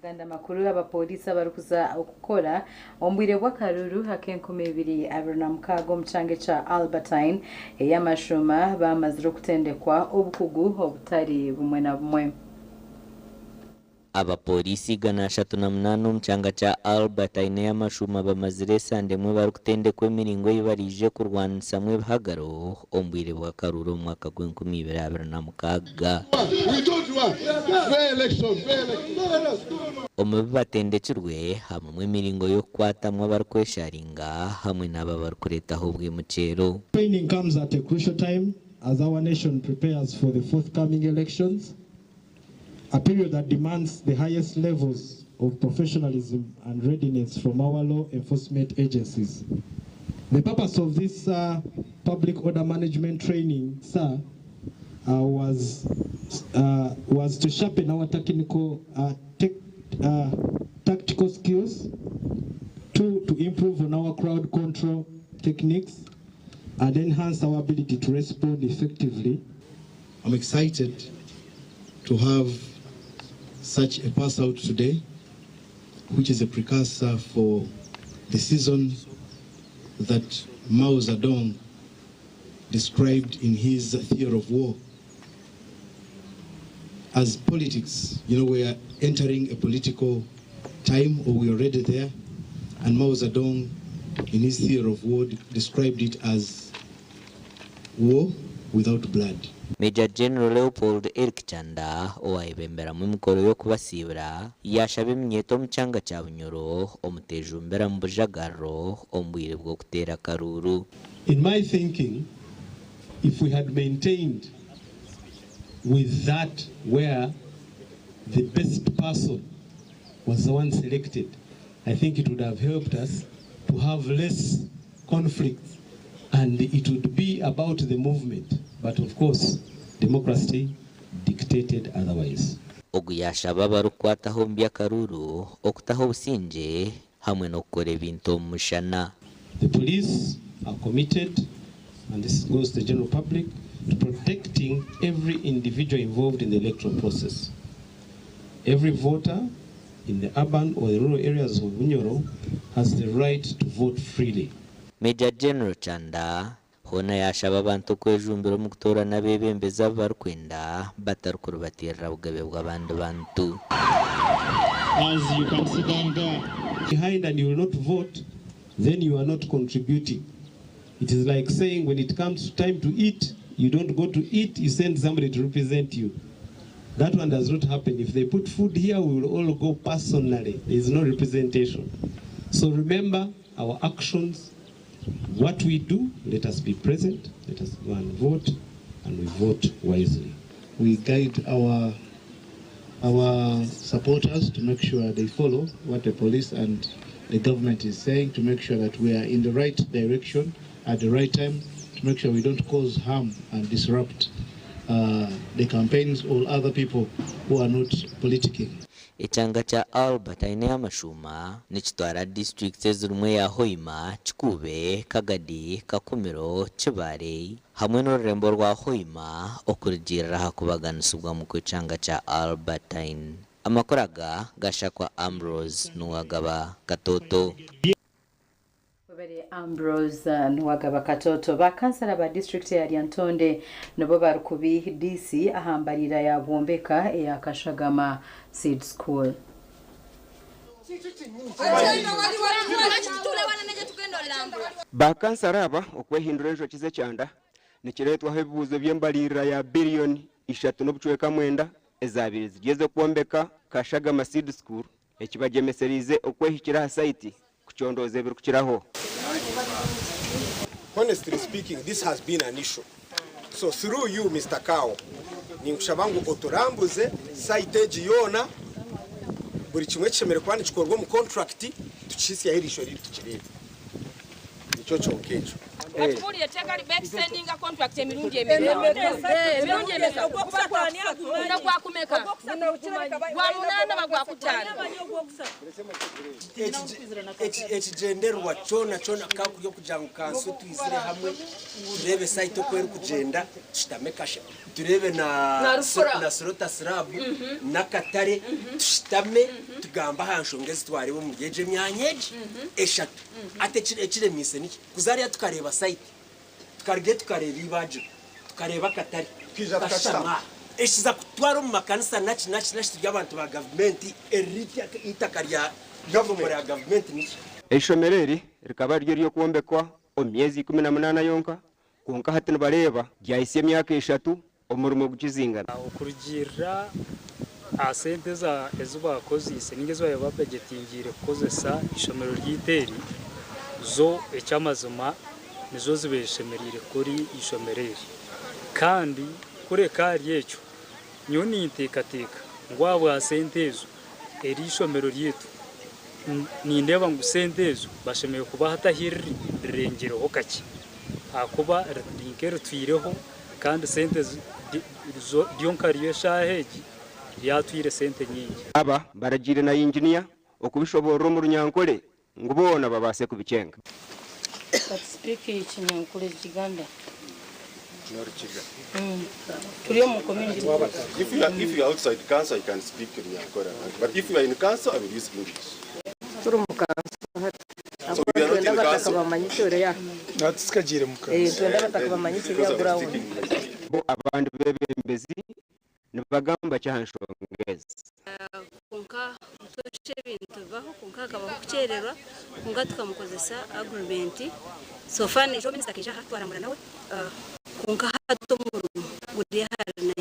Uganda makuru abapoliisi abarikuza okukora omu bwire bw'akaruru ak'e2026 omu kyanga ekya Albertine ey'amashuma bamazire okutendekwa obukugu obutari bumwe na bumwe. Abapoliisi 138 omu kyanga kya Albertine ey'amashuma bamazire esande emwe barikutendekwa emiringo ei bariije kurwanisamu ebihagaro omu bwire bw'akaruru omu mwaka gw'e2026. Omu bibatendekirwe hamwe emiringo y'okukwatamu abarikwesharinga hamwe n'abo abarikureetaho obwimukyero. Training comes at a crucial time as our nation prepares for the forthcoming elections, a period that demands the highest levels of professionalism and readiness from our law enforcement agencies. The purpose of this public order management training, sir, was to sharpen our technical, tactical skills, two, to improve on our crowd control techniques, and enhance our ability to respond effectively. I'm excited to have such a pass out today, which is a precursor for the season that Mao Zedong described in his theory of war. As politics, you know, we are entering a political time, or we're already there, and Mao Zedong in his theory of war, described it as war without blood. Major General Leopold Eric Chanda owayebemberamu emikoro y'okubasiibura yashaba eminyeeto omu kyanga kya Bunyoro omutejumbira mu bujagarro omu bwire bw'okuteera akaruuru. In my thinking, if we had maintained with that where the best person was the one selected, I think it would have helped us to have less conflicts and it would be about the movement. But of course, democracy dictated otherwise. Ogu yashaba abarikukwataho omu by'akaruuru okutaho obusingye hamwe n'okukora ebintu omu mushana. The police are committed, and this goes to the general public, to protecting every individual involved in the electoral process. Every voter in the urban or the rural areas of Bunyoro has the right to vote freely. Major General Chanda hoona yashaba abantu okwejumbira omu kutoorana abeebembezi abu barikwenda batarikurubatirira bugabe bw'abandi bantu. As you can see down there, behind and you will not vote, then you are not contributing. It is like saying when it comes time to eat, you don't go to eat, you send somebody to represent you. That one does not happen. If they put food here, we will all go personally. There is no representation. So remember our actions, what we do, let us be present, let us go and vote, and we vote wisely. We guide our supporters to make sure they follow what the police and the government is saying, to make sure that we are in the right direction at the right time, to make sure we don't cause harm and disrupt the campaigns or other people who are not politicking. Ekyanga kya Albert aine amashuuma nikitwara disitulikiti ezirimu eya Hoima, Kikuube, Kagadi, Kakumiro, Kibaale hamwe n'orurembo rwa Hoima okurugirira aha kubaganisibwamu kw'ekyanga kya Albertine. Amakuru aga gashakwa Ambrose Nuwagaba Katoto. Webale Ambrose Nuwagaba Katoto. Bakansala ba disitulikiti ya Lyantonde nibo barikubi DC aha mbarira ya Bwombeka eya Kashagama Seed School. Bakansala aba okwehindura enjoki z'ekyanda nikireetwaho ebibuuzo by'embalirira ya biliyoni 3.9 ezabiri zigeze kwombeka Kashagama Seed School ekibagemeserize okwehikira aha site kuchondoza ebirikukiraho. Honestly speaking, this has been an issue. So through you, Mr. Kao, ninkushaba ngu oturambuze site egi yoona, buri kimwe kishemereire kuba nikikorwa omu contract, tukisyaho erisho riri tukirebe. Nikyo kyonka ekyo. Batubuulire etteeka li extendinga contract emirundi emeka? Emirundi emeka? Guno gwakumeka? Gwa munaana ba gwakutaano? Ekigendererwa kyona kyona kakurya okugira ngu kanso twizire hamwe turebe site oku erikugyenda tushutame kasha turebe na Na rufura. Na sorota slab n'akatare tushutame tugambe aha nshonga ezi twareba omuri egyo emyanya egi 3 ate ekiremiise niki kuza hariya tukareeba site tukarugye tukareeba ibagiro tukareeba akatare Twija tukashutama. tukashutama ekiza kutwara omu makanisa naki naki naki turi abantu ba gavumenti eri itaka rya gavumenti ya gavumenti niki. Eishomero eri rikaba ryo ry'okwombekwa omu myezi 18 yonka, kwonka hati nibareeba ryahisa emyaka 3 omurimo gukizingana. Okurugirira aha sente ezi bakoziise ninga ezi babaire babajetingiire kukozesa ishomero ry'iteeri zo ekyamazima nizo zibeshemereire kuri ishomero eri, kandi kureka ahari ekyo nyowe ninteekateeka ngu ahabwa sente ezo eri ishomero ryaitu nindeeba ngu sente ezo bashemereire kuba hatahiriri rirengireho kakye ahakuba rinka eritwireho kandi sente ryonka ryo eshaaha egi ryatwire sente nyingi. Aba baragiire na inginiya okubishoborora omu runyankole ngu boona babaase kubikyenga. But speak Kinyankole Kiganda. Turi omu community. If you are outside council, you can speak Runyankore, but if you are in council, I will use English. Turi mu kanso. So we are not in Twenda abataka council. bamanye icyo ya. Natwe mu Twenda abataka bamanye icyo ya ground. Bo abandi bebembezi nibagamba kyaha nshonga ezi. Konka ntoshe ebintu bibaho konka hakabaho okukyererwa kwonka tukamukozesa agreement so far ejo minisita akaija aha twarambura nawe kwonka hati omurimo guri ahari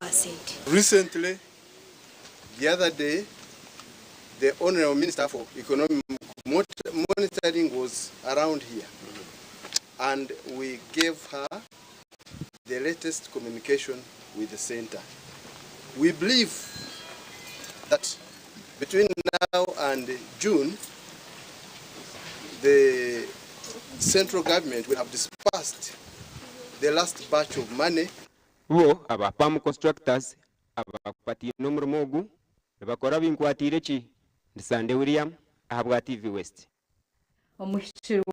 90%. Recently, the other day, the Honorable Minister for Economic Monitoring was around here and we gave her the latest communication with the center. We believe that between now and June, the central government will have disbursed the last batch of money. Bo aba Palm Constructors abakwatiine omurimo ogu nibakora binkwatiire ki? Ndi Sande William ahabwa TV West. Omuhikirwa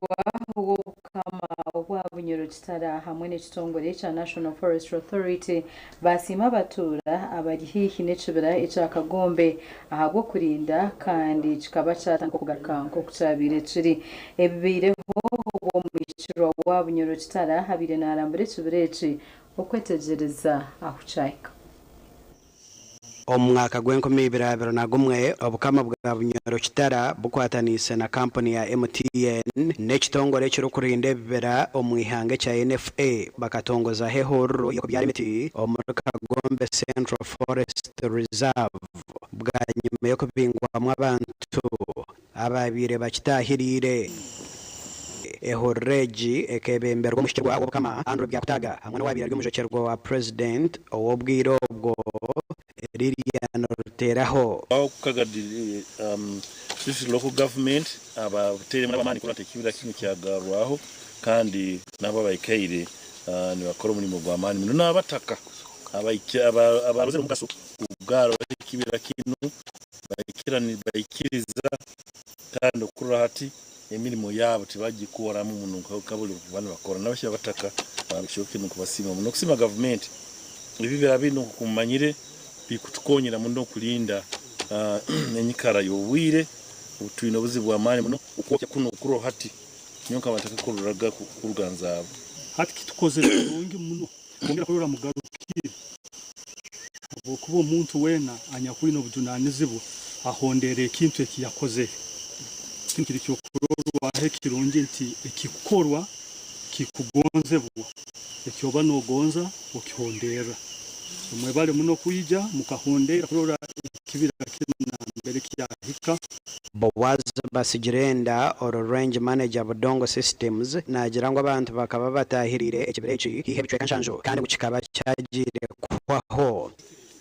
w'Obukama obwa Bunyoro Kitara hamwe n'ekitongore ekya National Forestry Authority basiima abatuura abari haihi n'ekibira ekya Kagombe ahabw'okurinda kandi kikaba kyatandika okugaruka nk'oku kyabaire kiri. Ebibaireho obu omuhikirwa wa Bunyoro Kitara abaire narambura ekibira eki okwetegyereza ahu kyahika. Omu mwaka gw'enkumi ibiri abiri na gumwe, Obukama bwa Bunyoro Kitara bukwataniise na kampuni ya MTN n'ekitongore ekirikurinda ebibira omu ihanga ekya NFA bakatongozaho ehururu y'okubyara emiti omuri Kagombe Central Forest Reserve bwanyima y'okubingwamu abantu abaabaire bakitaahiriire. Ehururu egi ekeebemberwa omushikirwa w'Obukama, Andrew Byakutaaga hamwe n'owaabaire ari omujokyerwa wa Purezidenti ow'obwire obwo, Lilian Ruteraho. Aho Kagadi District Local Government abateiremu amaani kurora nti ekibira kinu kyagarwaho kandi nabo abaikaire nibakora omurimo gw'amaani muno n'abataka abarozere omugaso kugarraho ekibira kinu Baikiriza kandi okurora hati emirimo yaabo tibagikoramu muno nka buli okuba nibakora. Nabashaija abataka ekiro kinu nkubasiima muno. Okusiima gavumenti ebibira binu nkoku mumanyire bikutukonyera muno kulinda enyikara y'obwire obu twine obuzibu bw'amaani muno okwokya kunu okuroho hati nyowe nkaba ntakakuroraga kuruga nzaarwa. Hati kitukozere kurungi muno kwongera kurora mugarukire habwokuba omuntu weena anyakwine obujunanizibwa ahondeera ekintu eki yakozere. Kinu kiri kyokurorwaho ekirungi nti ekikukorwa kikugonzebwa, eki oba nogonza okihonderra. So mwebale muno kwija mukahondeera kurora ekibira kinu nambere kyahika. Boaz Basigirenda ori Range Manager Budongo Systems naagira ngu abantu bakaba bataahiriire ekibira eki haihi ebicweka nshanju kandi ngu kikaba kyagiire kuhwaho.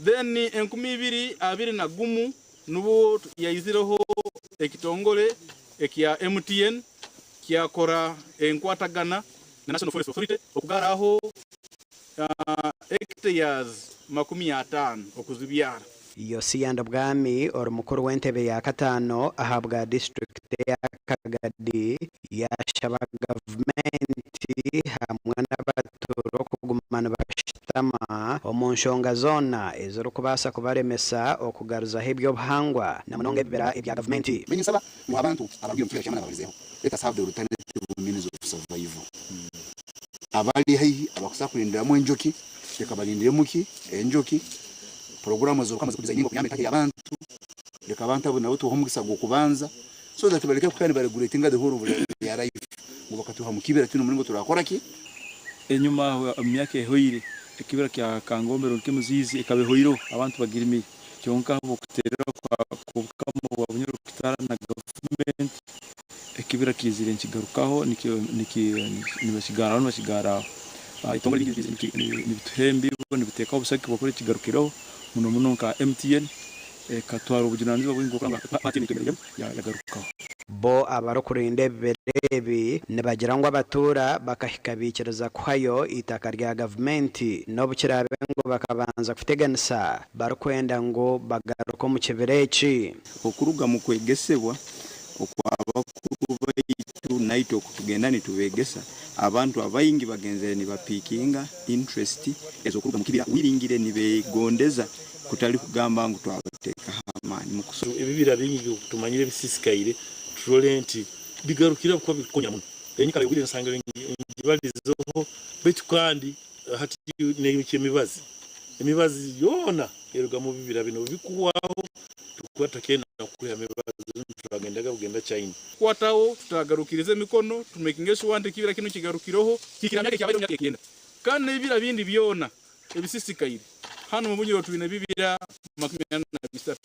Then 2021 nubwo yaizireho ekitongore ekya MTN kyakora enkwatagana na National Forest Authority okugaraho hectares 50 okuzibyara. Yosia Ndabwami ori mukuru w'entebe ya kataano ahabwa disiturikiti eya Kagadi yaashaba gavumenti hamwe n'abatuura okuguma nibashutama omu nshonga zoona ezirikubaasa kubaremesa okugaruzaho eby'obuhangwa na munonga ebibira ebya gavumenti. Niinyesaba ngu abantu abarugire omu kibira ky'amani babarizeho. Let us have the alternative means of survival. Abari haihi abakusobola kurindiramu enjoki reka barindiremu ki enjoki. Puroguraamu ez'Obukama zikudizayininga okuyamba entahi y'abantu. Reka abantu abo nabo tubahe omugisa gw'okubanza so that bareke kuhika nibaregretinga the whole of their life ngu bakatwiha mu kibira tihine omuringo turakora ki. Enyuma aho omu myaka ehoire, ekibira kya Kangombe rundi Kemuziizi ekaba ehoireho abantu bagirimiire. Kyonka ahabw'okuteererwa kw'Obukama bwa Bunyoro Kitara na gavumenti, Ekibira kiizire nikigarukaho nibakigarraho nibakigarraho. Ebitongore bingi nibituha embibo nibiteekaho obushagiki bw'okuba kigarukireho muno muno nka MTN ekatwara obujunanizibwa bwingi bw'okurora ngu paati yagarukaho. Bo abarikurinda ebibira ebi nibagira ngu abatuura bakahika baikiriza kuhayo eitaka rya gavumenti n'obu kiraabe ngu bakabanza kuteganisa barikwenda ngu bagaruke omu kibira eki. Okuruga mu kwegesebwa okw'abakuru baitu naitwe okutugenda nitubegesa, abantu abaingi bagenzere nibapikinga interest ez'okuruga mu kibira wiringire nibegondeza kutali kugamba ngu twabateekaho amaani mu kusoma. Ebibira bingi tumanyire ebisisikaire turole nti bigarukire ahabw'okuba bikutukonyera muno. Enyikara y'obwire nsangire ngibalizeho baitu kandi hati n'eky'emibazi, emibazi yoona eruga mu bibira binu obu bikuhwaho. Kuba tutakyenda kwiha mibazi turagendaga kugenda China. Kwataho tutagarukiriza emikono tumakinge sure nti ekibira kinu kigarukireho kikira myaka ekyabaire myaka ekyenda kandi n'ebibira bindi byona ebisisikaire hanu mu Bunyoro twine ebibira 43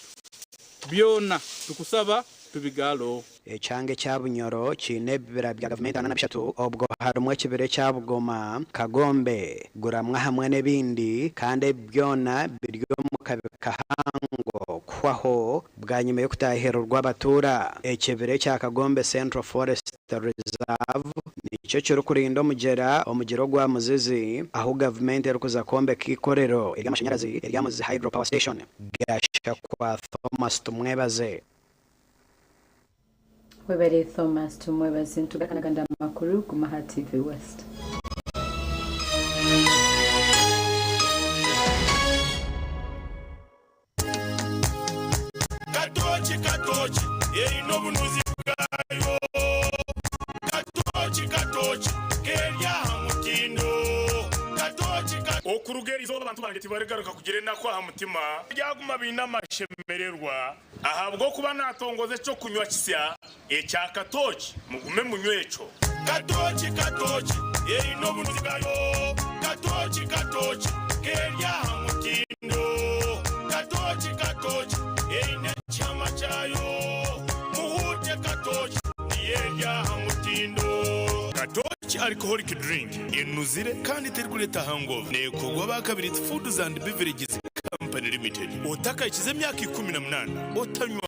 byona tukusaba tubigaaleho. Ekyanga ekya Bunyoro kiine ebibira bya gavumenti 43 obwo harimu ekibira ekya Bugoma, Kagombe, Guramwa hamwe n'ebindi kandi ebi byona biri omu kabi kahango kuhwaho bwanyima y'okutahirirwa abatuura. Ekibira ekya Kagombe Central Forest Reserve nikyo kirikurinda omugyera omugyera ogwa Muzizi ahu gavumenti erikuza kwombeka eikorero ery'amashanyarazi erya Muzizi Hydro Power Station. Gashakwa Thomas Tumwebaze. Webare Thomas Tumwebaze nitugaruka n'agandi amakuru guma aha TV West. Katooki katooki eine obunuzi bwayo. Katooki katooki keri aha mutindo. Katooki ka. Okuruga eri izooba abantu bangye tibarigaruka kugira enaku aha mutima, baryaguma baine amashemererwa ahabw'okuba naatongoza eky'okunywa kisya ekya katooki. Mugume munywe ekyo. Katooki katooki eine obunuzi bwayo. Katooki katooki keri aha mutindo. Katooki katooki eine ekihama kyayo. Muhuute katooki niyo eri aha mutindo. Katooki Alcoholic Drink enuzire kandi terikureeta hangover. Neekorwa aba Kabirizi Foods and Beverages Company Limited. Otakahikize emyaka 18 otanywaho.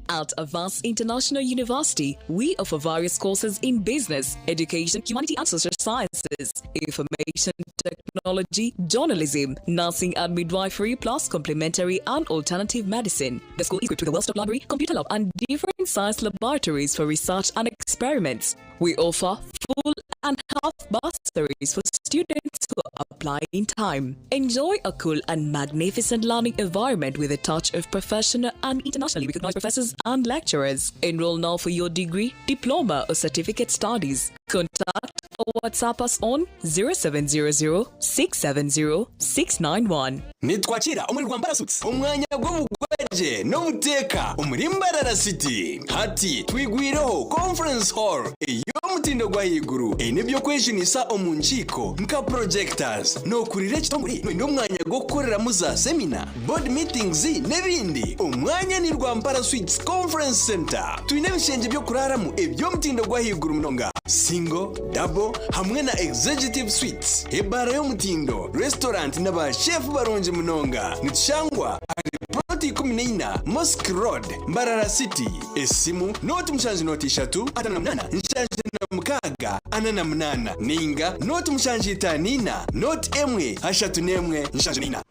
At Avance International University, we offer various courses in business, education, humanity and social sciences, information technology, journalism, nursing and midwifery, plus complementary and alternative medicine. The school is equipped with a well-stocked library, computer lab, and different science laboratories for research and experiments. We offer full and half bursaries for students who apply in time. Enjoy a cool and magnificent learning environment with a touch of professional and internationally recognized professors and lecturers. Enroll now for your degree, diploma, or certificate studies. Contact or WhatsApp us on 0700 670 691. Nitwakira omuri Rwampara Suites omwanya gw'obugwagye n'obuteeka omuri Mbarara City. Hati twigwireho Conference Hall ey'omutindo gw'ahaiguru eine eby'okwejunisa omu nkiiko nka projectors. Nookurira ekitongore noyenda omwanya gw'okukoreramu za semina, board meetings n'ebindi? Omwanya ni Rwampara Suites Conference Centre. Twine ebishengye by'okuraaramu eby'omutindo gw'ahaiguru munonga, single, double hamwe na executive suites, ebaara y'omutindo, restaurant na ba chef barungi munonga. Nitushangwa ahari plot 14 Mosque Road, Mbarara City. Esimu, nooti mushanju nooti ishatu 58 76 48 ninga nooti mushanju itaano ina nooti emwe ashatu n'emwe 74.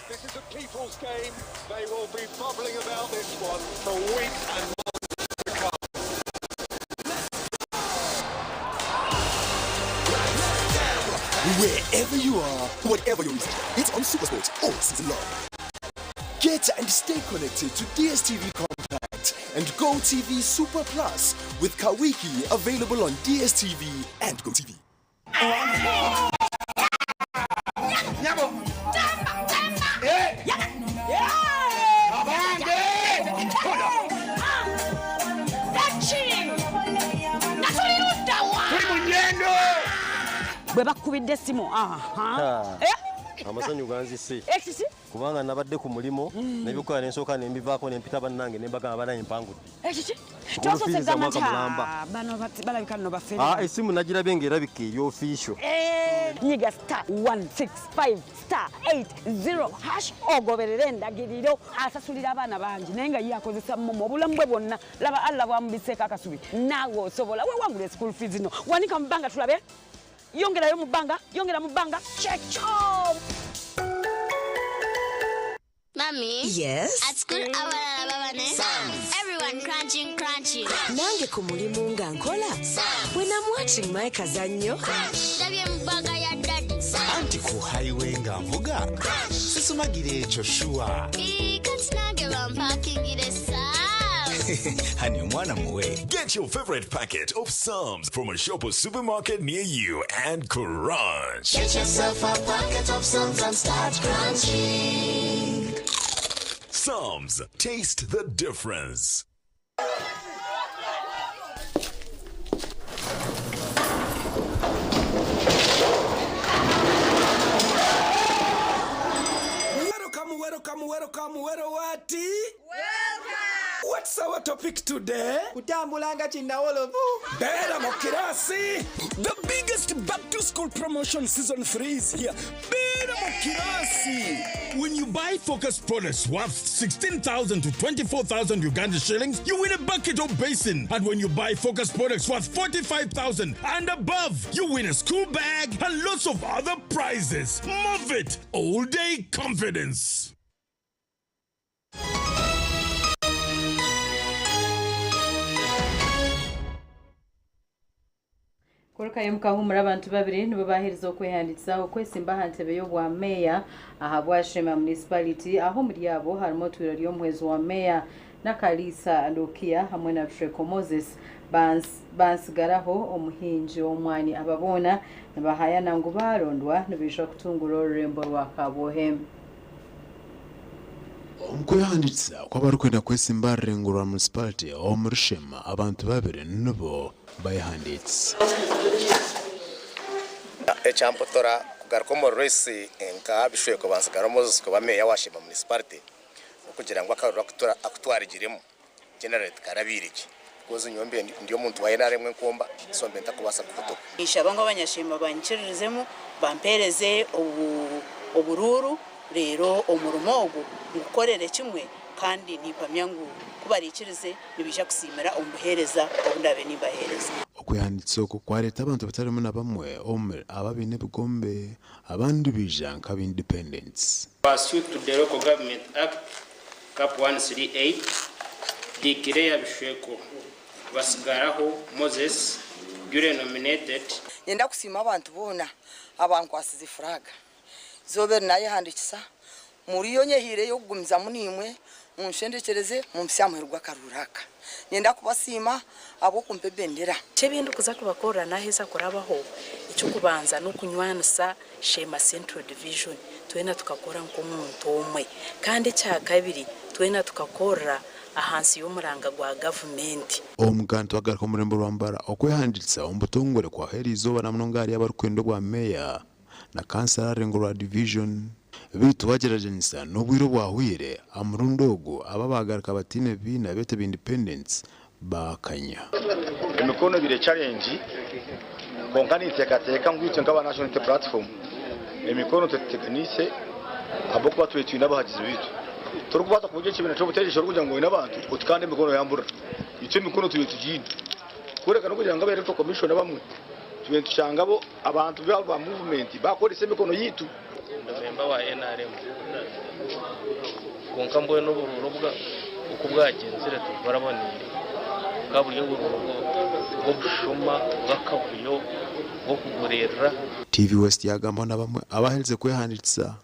This is a people's game. They will be bubbling about this one for weeks and months to come. Wherever you are, whatever your reason, it's on Supersport all season long. Get and stay connected to DSTV Compact and GoTV Super Plus with Kawiki available on DSTV and GoTV. Bwe bakubidde essimu Amasanyu ganzise. Ekiki? Kubanga nabadde ku mulimu nebikola nensooka nembivaako nempita bannange nembagamba banaye mpangudde. Ekiki? School Twasose fees za gamba mwaka nti, mulamba. "Ah, bano balabika nno bafere." Ah, esimu nagirabye ng'erabika eri official. Nyiga star 165 star 80 hash ogoberere endagiriro. Asasulira abaana bangi naye nga ye akozesa momo obulamu bwe bwonna. Laba Allah bwamubiseeko akasubi, naawe osobola wewangula school fees no. Wanika mu bbanga tulabe, yongerayo mu bbanga, yongera mu bbanga, kyekyo. Mommy? Yes? At school, abalala baba ne? Everyone crunching, crunching. Nange ku mulimu nga nkola. When I'm watching my kazannyo. Ndabye mu bbaga ya daddy. Anti ku highway nga nvuga sisumagira ekyo shuwa. Ii, kati nange bampakingire sam. Hani omwana muwe. Get your favorite packet of Psalms from a shop or supermarket near you and crunch. Get yourself a packet of Psalms and start crunching. Psalms, taste the difference. Welcome, welcome, welcome, welcome, what? Welcome! What's our topic today? Kutambula nga kinnawolovu. Beera mu kirasi. The biggest back to school promotion season 3 is here. Beera mu kirasi. When you buy Focus products worth 16,000 to 24,000 Uganda shillings, you win a bucket or basin. And when you buy Focus products worth 45,000 and above, you win a school bag and lots of other prizes. Move it! All day confidence. Kurukayo mukahumura abantu babiri nibo baaherize okwehandiikisa okwesimba aha ntebe y'obwa meeya aha Bwashema Municipality aho omuri abo harimu otwire ori omuhwezi wa meeya Nakaliisa Lukia hamwe na Bushweko Moses Bansigaraho omuhingi w'omwani. Aba boona nibahayana ngu baarondwa nibaija kutungura orurembo rwa Kabwohe. Omu kwehandiikisa kw'abarikwenda kwesimba aha rurengo rwa munisiparite omuri Sheema, abantu babiri nibo bayehandiikisa. Ekyampotora kugaruka omu ruresi nka Bishweko Bansigaraho Moses kuba meeya wa Sheema Munisiparite n'okugira ngu akaruru aku twarigiremu generally tikarabaire gye because nyowe mbaire ndi omuntu wa NRM enkomba so mbaire ntakubaasa kuhotoka. Ninshaba ngu abanyasheema banyikiririzemu bampeereze oburuuru reero omurimo ogu ngukorere kimwe kandi nimpamya ngu ku baraikirize nibaija kusiimira omu buheereza obu ndaabe nimbaheereza. Okwehandiikisa oku kwareeta abantu batarimu na bamwe omuri aba abaine ebigombe abandi baija nk'aba independents. Pursuit to the Local Government Act, Cap 138, declare Bishweko Basigaraho Moses duly nominated. Nyenda kusiima abantu boona abankwasize furaaga. Eizooba eri naayehandiikisa, muriyo nyehiireyo kugumizamu naimwe, munshendekyereze mumpitsye aha muheru gw'akaruuru aka. Niinyenda kubasiima ahabw'okumpa ebendera. Ebi ndikuza kubakorera naaheza kurabaho, eky'okubanza n'okunywanisa Sheema Central Division twena tukakora nk'omuntu omwe kandi ekyakabiri twena tukakorera ahansi y'omuranga gwa gavumenti. Omukantu agaruka omu rurembo rwa Mbarara okwehandiikisa omu butongore kwaho eriizooba na munonga ahari abarikwenda obwa meeya na kansara aha rurengo rwa divijoni. Beitu wagyeragyeranisa n'obwire obwahweire, aha murundi ogu aba abaagaruka bataine bibiina beitu aba independents baakanya. Emikono ebaire challenge kwonka ninteekateeka ngu itwe nk'aba National Unity Platform emikono tetuteganiise ahabw'okuba twine twine abahagizi baitu. Torikubaasa kubuga ekibiina ky'obutegyeki orikugira ngu oine abantu oti kandi emikono yamburira. Itwe emikono twine tugiine. Kureka n'okugira ngu aba Electoral Commission abamwe Tube nitushanga bo abantu ba movement bakoresa emikono yaitu. Ndi memba wa nrm kwonka mbwenu oburuuru oku bwagyenzire tiburaboneire bukaba buri oburuuru bw'obushuma, bw'akavuyo, bw'okuguririra. TV West yaagambaho na bamwe abaherize kwehandiikisa.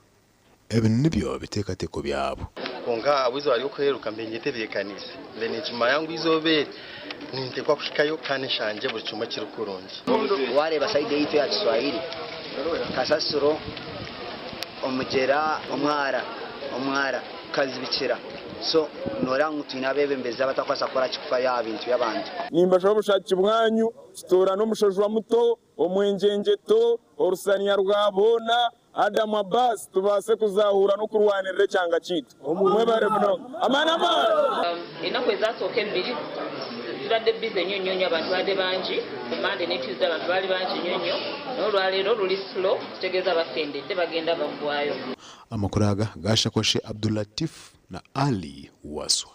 Ebi nibyo biteekateeko byabo. Kwonka ahabw'eizooba ry'okuhereruka mbe nyetebeekaniise. Mbe ninkimanya ngu eizooba eri ninteekwa kuhikayo kandi nshangye buri kimwe kiri kurungi. Waareeba sayidi eyaitu eya Kiswahili, kasasiro, omugyera, omwara, omwara gukazibikira. So nooreeba ngu twine abeebembezi abatakubaasa kukora ki kufayo aha bintu by'abantu. Nimbashaba obushagiki bwanyu tutoorane omushojwa muto, omwengyengyetyo, orusanya rwa boona, Adam Abbas tubaase kuzahuura n'okurwanirira ekyanga kyaitu. Mwebare munonga. Amaani amaani! Enaku ezasooka ebbiri zibadde busy nnyo nnyo nnyo abantu babadde bangi ku Monday ne Tuesday abantu baali bangi nnyo nnyo naye olwaleero luli slow kitegeeza bakendedde bagenda baggwayo. Amakuru aga gashakoshe Abdulatif na Ali Waswa.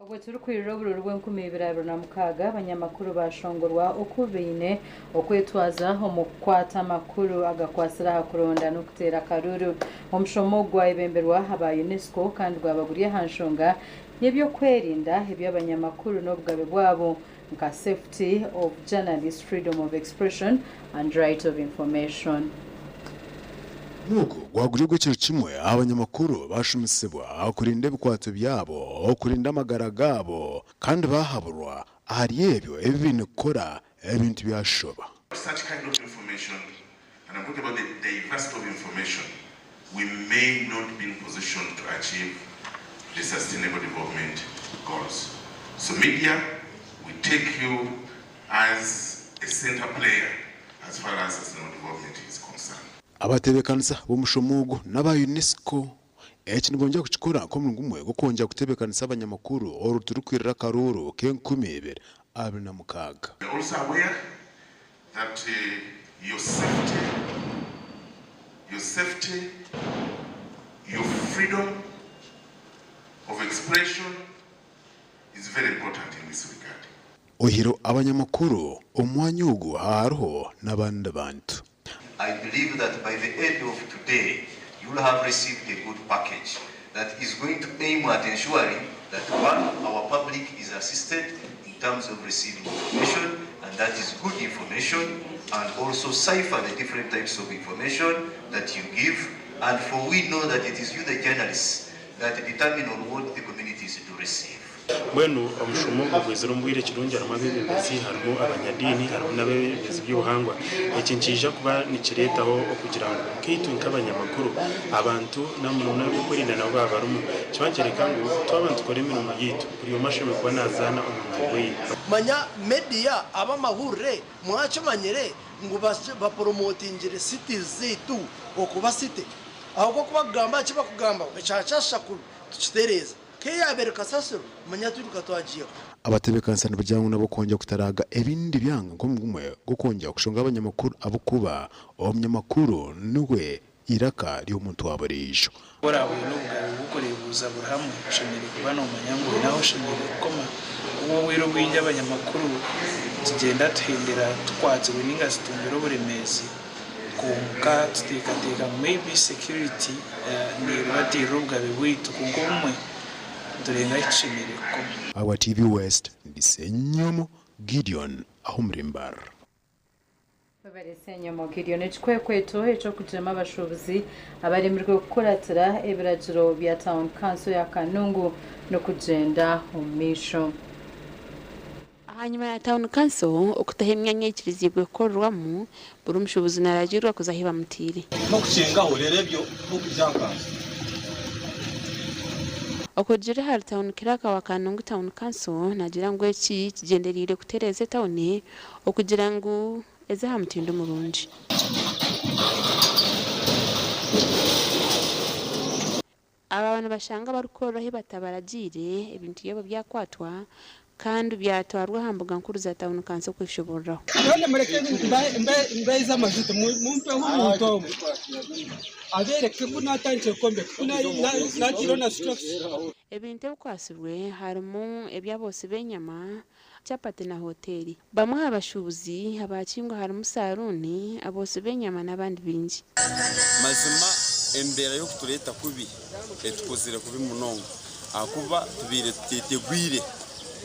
Obwo turikwirira oburuuru bw'enkumi ibiri abiri na mukaaga, abanyamakuru bashongorwa oku baine okwetwaza omu kukwata amakuru agakwatsire aha kuronda n'okuteera akaruuru. Omushomo ogu gwayebemberwa aba UNESCO kandi gwaba guri aha nshonga y'ebyokwerinda eby'abanyamakuru n'obugabe bwabo nka safety of journalists, freedom of expression and right of information. Ogu gwaguri ogw'ekiro kimwe abanyamakuru bashumisibwa okurinda ebikwato byabo, okurinda amagara gaabo kandi bahaburwa ahari ebyo ebi baine kukora ebintu byashoba. Such kind of information, and I'm talking about the diversity of information, we may not be in position to achieve the Sustainable Development Goals. So media, we take you as a center player as far as sustainable development is concerned. Abatebeekanisa b'omushomo ogu n'aba UNESCO. Eki nibongyera kukikora nk'omurimo gumwe gw'okwongyera kutebeekanisa abanyamakuru oru turikwirira akaruuru k'e2026. We are also aware that your safety, your safety, your freedom of expression is very important in this regard. Oihireho abanyamakuru, omu mwanya ogu hariho n'abandi bantu. I believe that by the end of today, you will have received a good package that is going to aim at ensuring that one, our public is assisted in terms of receiving information, and that is good information, and also cipher the different types of information that you give, and for we know that it is you, the journalists, that determine on what the communities do receive. Mbwenu omushomo ogu gwizire omu bwire kirungi harimu abeebembezi, harimu abanyadiini, harimu n'abeebembezi by'obuhangwa. Eki nikiija kuba nikireetaho okugira ngu nkaitwe nk'abanyamakuru abantu namunonga n'ab'ebyokwerinda nabo baaba barimu kiba nikyoreka ngu twaba nitukora emirimo yaitu buri omwe ashemereire kuba naazaana omurimo gwe. Manya media abamahurire mwakimanyire ngu baporomotingire cities zeitu okuba city ahabwokuba kugamba akibakugamba ekyakyasha kubi tukitereeza. K'eyaabaire kasasiro, manya twiruka twagiihaho. Abatebeekanisa nibagira ngu nabo kwongyera kutaraaga ebindi byanga nk'omurimo gumwe gw'okwongyera kushonga abanyamakuru ahabw'okuba omunyamakuru niwe eiraka ry'omuntu wa buriijo. Ku oraabe oine obugabe bw'okureebuuza buri hamwe, oshemereire kuba noomanya ngu oine ahu oshemereire kukoma. Obu obwire obwingi abanyamakuru tugyenda tuhendera tukwatsirwe nainga tutungire oburemeezi kwonka tuteekateeka ngu maybe security neerubatiirira obugabe bwaitu kwonka obumwe niturenga ahu tushemereire kukoma. Ahabwa TV West, ndi Ssenyomo Gideon ah'omuri Mbarara. Webare Ssenyomo Gideon. Ekikwekweto eky'okugyema abashuubuzi abaremirwe kukuratira ebiragiro bya Town Council ya Kanungu n'okugyenda omu maisho. Ahanyima ya Town Council okutaho emyanya eikiriziibwe kukorerwamu, buri mushuubuzi naragiirwa kuza ahi bamutaire. N'okukingaho, reero ebyo n'okwija nkanza. Okurugiirira ahari Town Clerk wa Kanungu Town Council naagira ngu eki kigyendereire kutereeza etawuni okugira ngu eze aha mutindo murungi. Aba nibashanga abarikukorera ahu batabaragiire, ebintu byabo byakwatwa kandi byatwarwa aha mbuga nkuru za tauni kanso kweshoboreraho. Kandi mureke mbahe amajuta, mumpeho omuntu omwe abeereke ku naatandikire kwombeka, ku naataireho na structure. Ebintu ebikwatsirwe harimu eby'aboosi b'enyama, chapati na hoteeri. Bamwe aha bashuubuzi abaakingwa harimu saruuni, aboosi b'enyama n'abandi baingi. Mazima embeera y'okutureeta kubi etukozire kubi munonga ahakuba tubaire tutetegwire.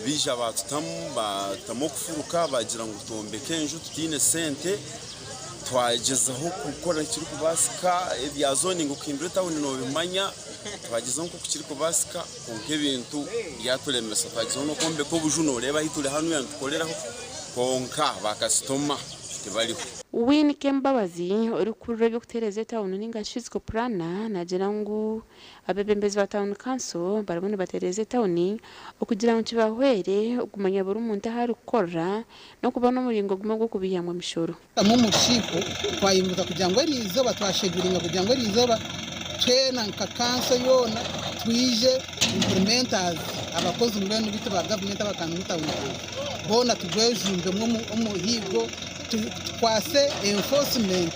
Baija baatutamu baatamu okufuruka baagira ngu twombeke enju tutaine sente. Twagyezaho kukora ekirikubaasika ebya zoning okuhindura etawuni noobimanya, twagyezaho nk'oku kirikubaasika kwonka ebintu byaturemesa. Twagyezaho n'okwombeka obuju nooreeba ahu turi hanuya nitukoreraho kwonka baakasitoma tibariho. Winnie Kembabazi, orikukurira eby'okutereeza etawuni ninga shi Physical Planner naagira ngu Abeebembezi ba tauni kanso barimu nibatereeza etauni okugira ngu kibahwere okumanya buri muntu ahu arikukorera n'okuba n'omuringo gumwe gw'okubaihamu emishoro. Tutamu omu rukiiko twayimuka kugira ngu eriizooba twasheduringa kugira ngu eriizooba twena nka kanso yoona twije implementers abakozi mbwenu beitu ba gavumenti aba Kanungu Town Council boona tugwejumbemu omuhiigo tukwase enforcement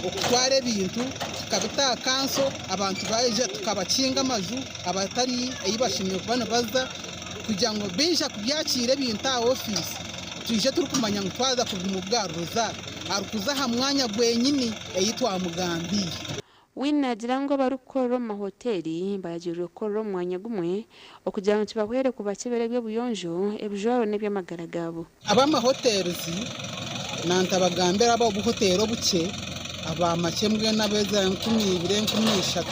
okutwara ebintu tukabita aha kanso abantu baija tukabakinga amaju abatari ei bashemereire kuba nibaza kugira ngu baija kubyakiira ebintu aha ofiisi twije turikumanya ngu twaza kubimugaruza arikuza aha mwanya gwenyini ei twamugambiire. Wine naagira ngu abarikukorera omu mahoteeri baragiirwe kukorera omu mwanya gumwe okugira ngu kibahwere kubakyebera eby'obuyonjo, ebijwaro n'eby'amagara gaabo. Ab'amahotels nantabagambira ab'obuhoteeri obukye Aba makye mbwenu ab'eza 2000, 3000,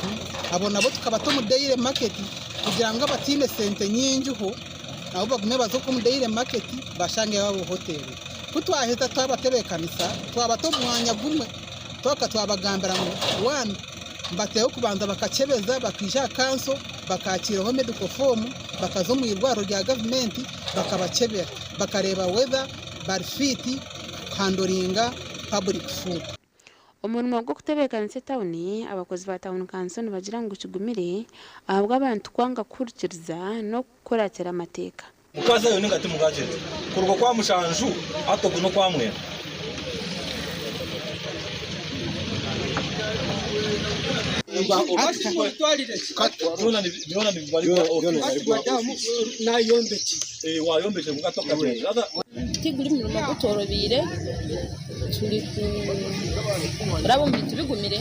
abo nabo tukabata omu daily market kugira ngu abataine sente nyingiho nabo bagume baze okwo omu daily market bashangeyo abo hoteri. Ku twaheza twabatebeekanisa twabata omu mwanya gumwe twagaruka twabagambira ngu one nibateekwa kubanza bakakyebeza bakaija aha kanso bakaakiiraho medical form bakaza omu irwariro rya gavumenti bakabakyebera bakareeba whether bari fit kuhandoringa public food. Omurimo gw'okutebeekanisa etauni, abakozi ba tauni kanso nibagira ngu kigumire ahabw'abantu kwanga kuhurikiriza n'okukuratira amateeka. Mukazayo ninga timukagyenza? Kuruga okwa mushanju hati oku n'okwa mwenda. Tiguri murimo gutworobeire, turi kuraba omu bintu bigumire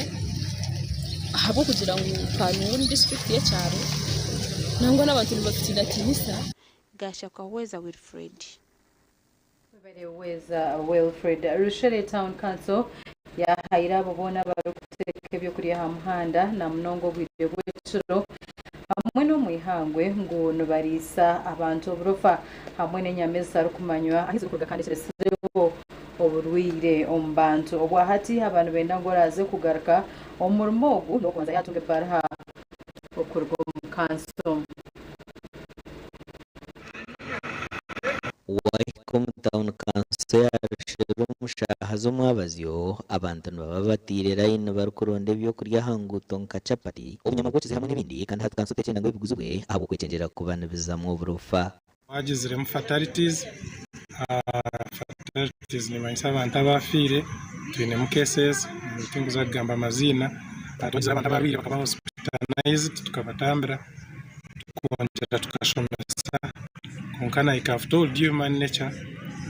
ahabw'okugira ngu Kanungu ni disiturikiti y'ekyaro nangwa n'abantu nibatutiinatiinisa. Gashakahweza Wilfred. Webale Wilfred. Rushere Town Council yahaire abo boona abarikuteeka ebyokurya aha muhanda na munonga obwire bw'ekiro hamwe n'omu ihangwe ngu nibariisa abantu oburofa hamwe n'enyama ezitarikumanywa ahu zirikuruga kandi ekiresireho oburwaire omu bantu. Obwahati aba nibenda ngu oraaze kugaruka omu murimo ogu n'okubanza yaatunga ebaruha okuruga omu kanso. Waahika omu tauni kanso ya Rushere omu shaaha z'omwabazyo, abantu nibaba bataire layini barikuronda eby'okurya aha nguuto nka chapati, obunyama bwokize hamwe n'ebindi kandi hati kanso tekyenda ngu ebiguzibwe ahabw'okwekyengyera kuba nibizamu oburofa. Twagiziremu fatalities, fatalities nimanyisa abantu abafiire, twinemu cases tinkuza kugamba amaziina, twagizire abantu abarwaire bakaba hospitalized tukabatambira. Tukongyera tukashomesa kwonka like I've told you human nature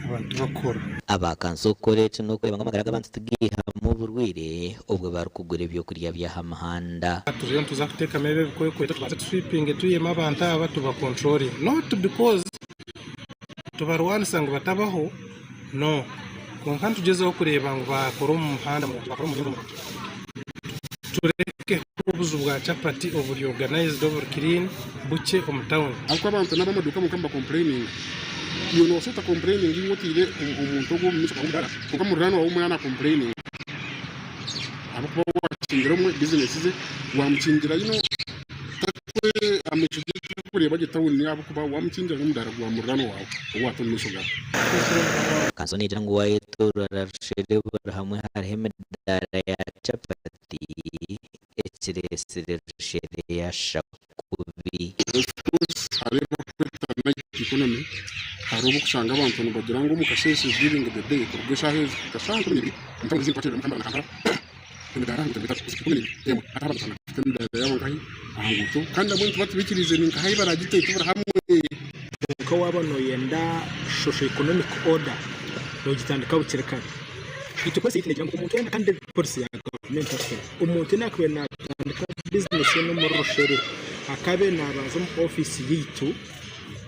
abantu tibakukora. Aba kanso okukora eki n'okureeba ngu amagara g'abantu tigaihamu oburwaire obwo barikugura eby'okurya by'aha muhanda. Turiyo nituza kuteekamu ebi ebikwekweto tubanze tuswipinge twihemu abantu aba tuba controlling not because tubarwanisa ngu batabaho no kwonka nitugyezaho kureeba ngu baakora omu muhanda murungi baakora omu muringo murungi. Turekeho obuju bwa chapati oburi organized oburi clean bukye omu town. Ahabw'okuba abantu n'ab'amaduuka bonka nibakompureyininga. Iwe noobaasa otakompureyininga iwe otaire omuntu ogwo omu maisho gaawe omudara, kwonka muriraanwa waawe omwe yaaba naakompureyininga ahabw'okuba waakingira omwe bizinesi ze, waamukingira you know, takwe amaisho ge tarikureeba gye tawuni ahabw'okuba waamukingira n'omudara gwa muriraanwa waawe ou waata omu maisho gaawe. Kanso neegira ngu waayetoorora Rushere buri hamwe hariho emidaara ya chapati ekireetsire Rushere yashusha kubi. Of course hariho ebi barikweta night economy, hariho obu orikushanga abantu nibagira ngu omu kasheeshe during the day kuruga eshaaha ezi kuhika shaaha 12 omu tawuni ezindi twakyererwa Kampala na Kampala emidaara aha nguuto 11 hati abantu oshanga bafite emidaara yaabo nkahi aha nguuto kandi nabwo nituba tubaikiriize ni nkahi baragiteeke buri hamwe. Kwonka waaba nooyenda socio economic order noogitandika bukiri kare. Itwe policy yaitu neegira ngu omuntu weena kandi policy ya gavumenti actually, omuntu weena akabaire naatandika bizinesi ye n'omuri Rushere akabaire naabanza omu ofiisi yaitu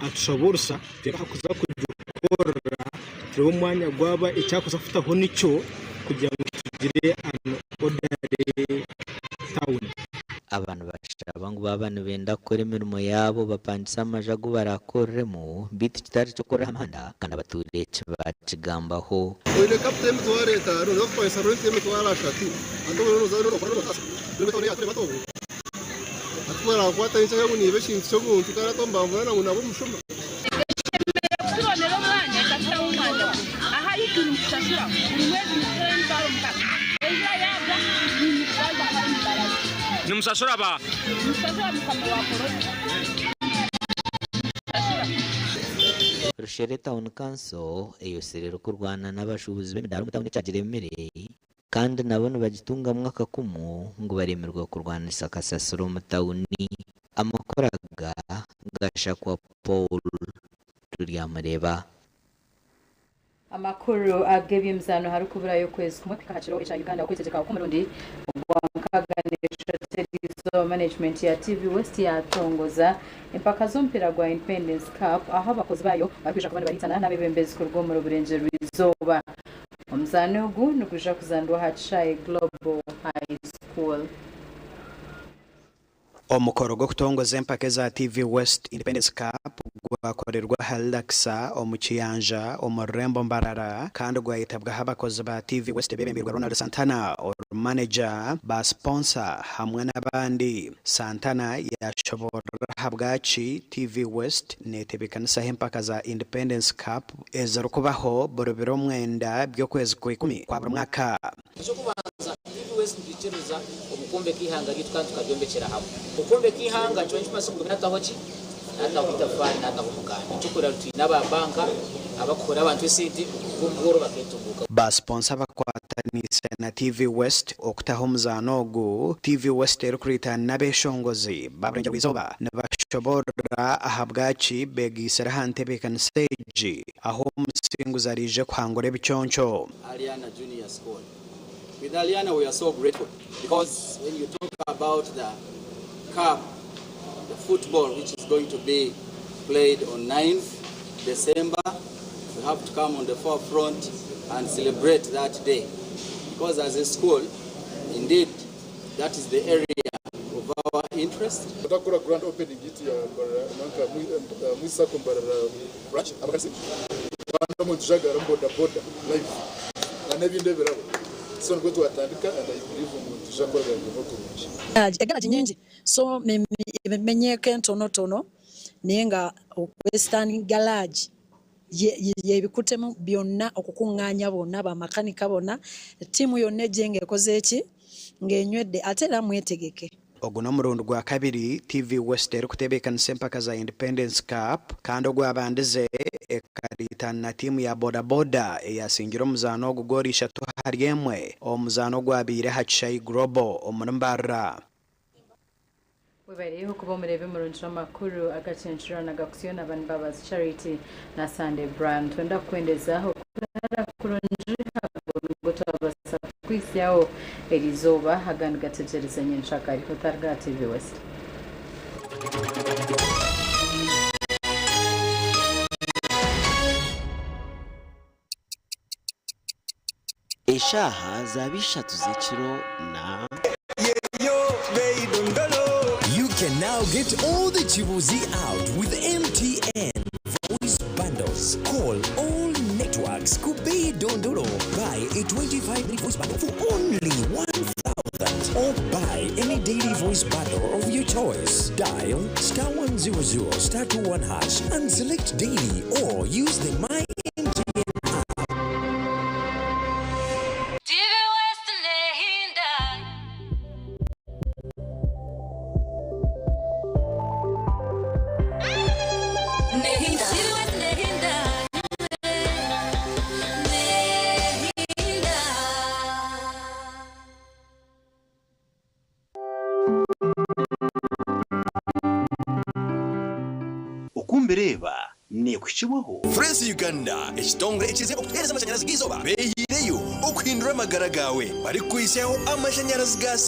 atushabe orusa tureebe ahakuza kugikorera turebe omwanya gwaba eki arikuza kutaho nikyo kugira ngu tugire an orderly town. Aba nibashaba ngu baaba nibenda kukora emirimo yaabo bapangise amaju agu baraakoreremu beitu kitari ky'okukorera aha muhanda kandi abatuura eki baakigambaho. Oine capital y'emitwaro etaano noza kupangisa rent y'emitwaro ashatu hati obwo noza noza hati ku barakukwata nyenkya ngu niiba ekintu ky'omuntu kandi hati nibamuvunana ngu naba omushuma. Eshemereire kutubonera omwanya ekatutaho omwanya gumwe ahu turi nitushashura buri mwezi nitushashura emitwaro mukaaga enjura yaagwa ninyirwaza hariho emibaraza. Nimushashura ba? Nitushashura mukama wa poroto. Nitushashura. Rushere Town Council eyosire erikurwana n'abashuubuzi b'emidaara omu tauni ekyagiremire Kandi nabo nibagitungamu akakumu ngu baremirwe kurwanisa kasasiro omu tauni. Amakuru aga gashakwa Paul Turyamureeba. Amakuru ag'eby'emizaano harikuburayo okwezi kumwe kuhika aha kiro ekya Uganda okwetegyeka okw'omurundi ogwa 64 eriizooba management ya TV West yatongoza empaka z'omupiira gwa Independence Cup ahu abakozi baayo barikwija kuba nibariitana n'abebembezi kuruga omuri Burengyerwa-izooba. Omuzaano ogu nigwija kuzanirwa aha kishaayi Global High School. Omukoro gw'okutongoza empaka eza TV West Independence Cup gwakorerwa aha Luxor omu Kiyanja omu rurembo Mbarara kandi gwayetabwaho abakozi ba TV West bebembirwe Ronald Santana ori maneja, ba siponsa hamwe n'abandi. Santana yashoborora ahabwaki TV West netebekanisaho empaka za Independence Cup ezirikubaho buri biro mwenda by'okwezi kw'ikumi kwa buri mwaka. Eky'okubanza, TV West nitwikiririza omu kwombeka eihanga ryaitu kandi tukaryombekera hamwe. Okwombeka eihanga nikiba nikimanyisa omugabe naataho ki? Naataho itafaari, naataho omuganda. Eky'okurora twine aba banka abarikuhwera abantu esente okuruga omu bworo bakeetunguuka. Ba siponsa bakwataniise na TV West okutaho omuzaano ogu, TV West erikuriitana n'abeshongozi ba Burengyerwa-izooba nibashoboorora ahabwaki beegaitsire aha ntebeekanisa egi ahu omusinguzi araije kuhangura ebiconco. Ariana Junior School. With Ariana we are so grateful because when you talk about the cup, the football which is going to be played on 9th December, we have to come on the forefront and celebrate that day. Because as a school, indeed, that is the area of our interest. Ndakora grand opening yitu ya Mbarara nanka mwisako Mbarara branch abakasi bana mu tujagara boda boda live na n'ebindi ebirabo so nibwo twatandika and I believe ngu nituja kukoragana kurungi. Egaragi nyingi so menyeeko entonotono naye nga Western Garage yebikutemu byonna okukungaanya bonna bamakanika bonna ttiimu yonna ejje ng'ekoze ki ng'enywedde ate era mwetegeke. Ogu n'omurundi gwa kabiri TV West erikutebeekanisa empaka za Independence Cup kandi ogwabandize ekariitana na tiimu ya boda boda eyasingire omuzaano ogu goolo ishatu ahari emwe omu muzaano ogwabaire aha Kishayi Global omuri Mbarara. Webare okuba omureebi murungi w'amakuru agacencura na gakutsyo na Bani Mbabazi Charity na Sunday Brand. Twenda kukwendeza okurara kurungi ago nigo twabasa kukwitsyaho erizooba agandi gategyereze nyenkyakare otaruga aha TV West. Eshaaha zaaba ishatu z'ekiro na. You can now get all the Chibuzi out with MTN Voice Bundles. Call all networks Kubei Dondolo. Buy a 25 minute voice bundle for only 1,000 or buy any daily voice bundle of your choice. Dial star 100 star 21 hash and select daily or use the My MTN app. TV West Nehinda. Nehinda. TV West Nehinda. Nehinda. Okumbireeba neekuhikibwaho. Frezi Uganda, ekitongore ekizire okutuheereza amashanyarazi g'eizooba beehiireyo okuhindura amagara gaawe barikukuhitsyaho amashanyarazi ga.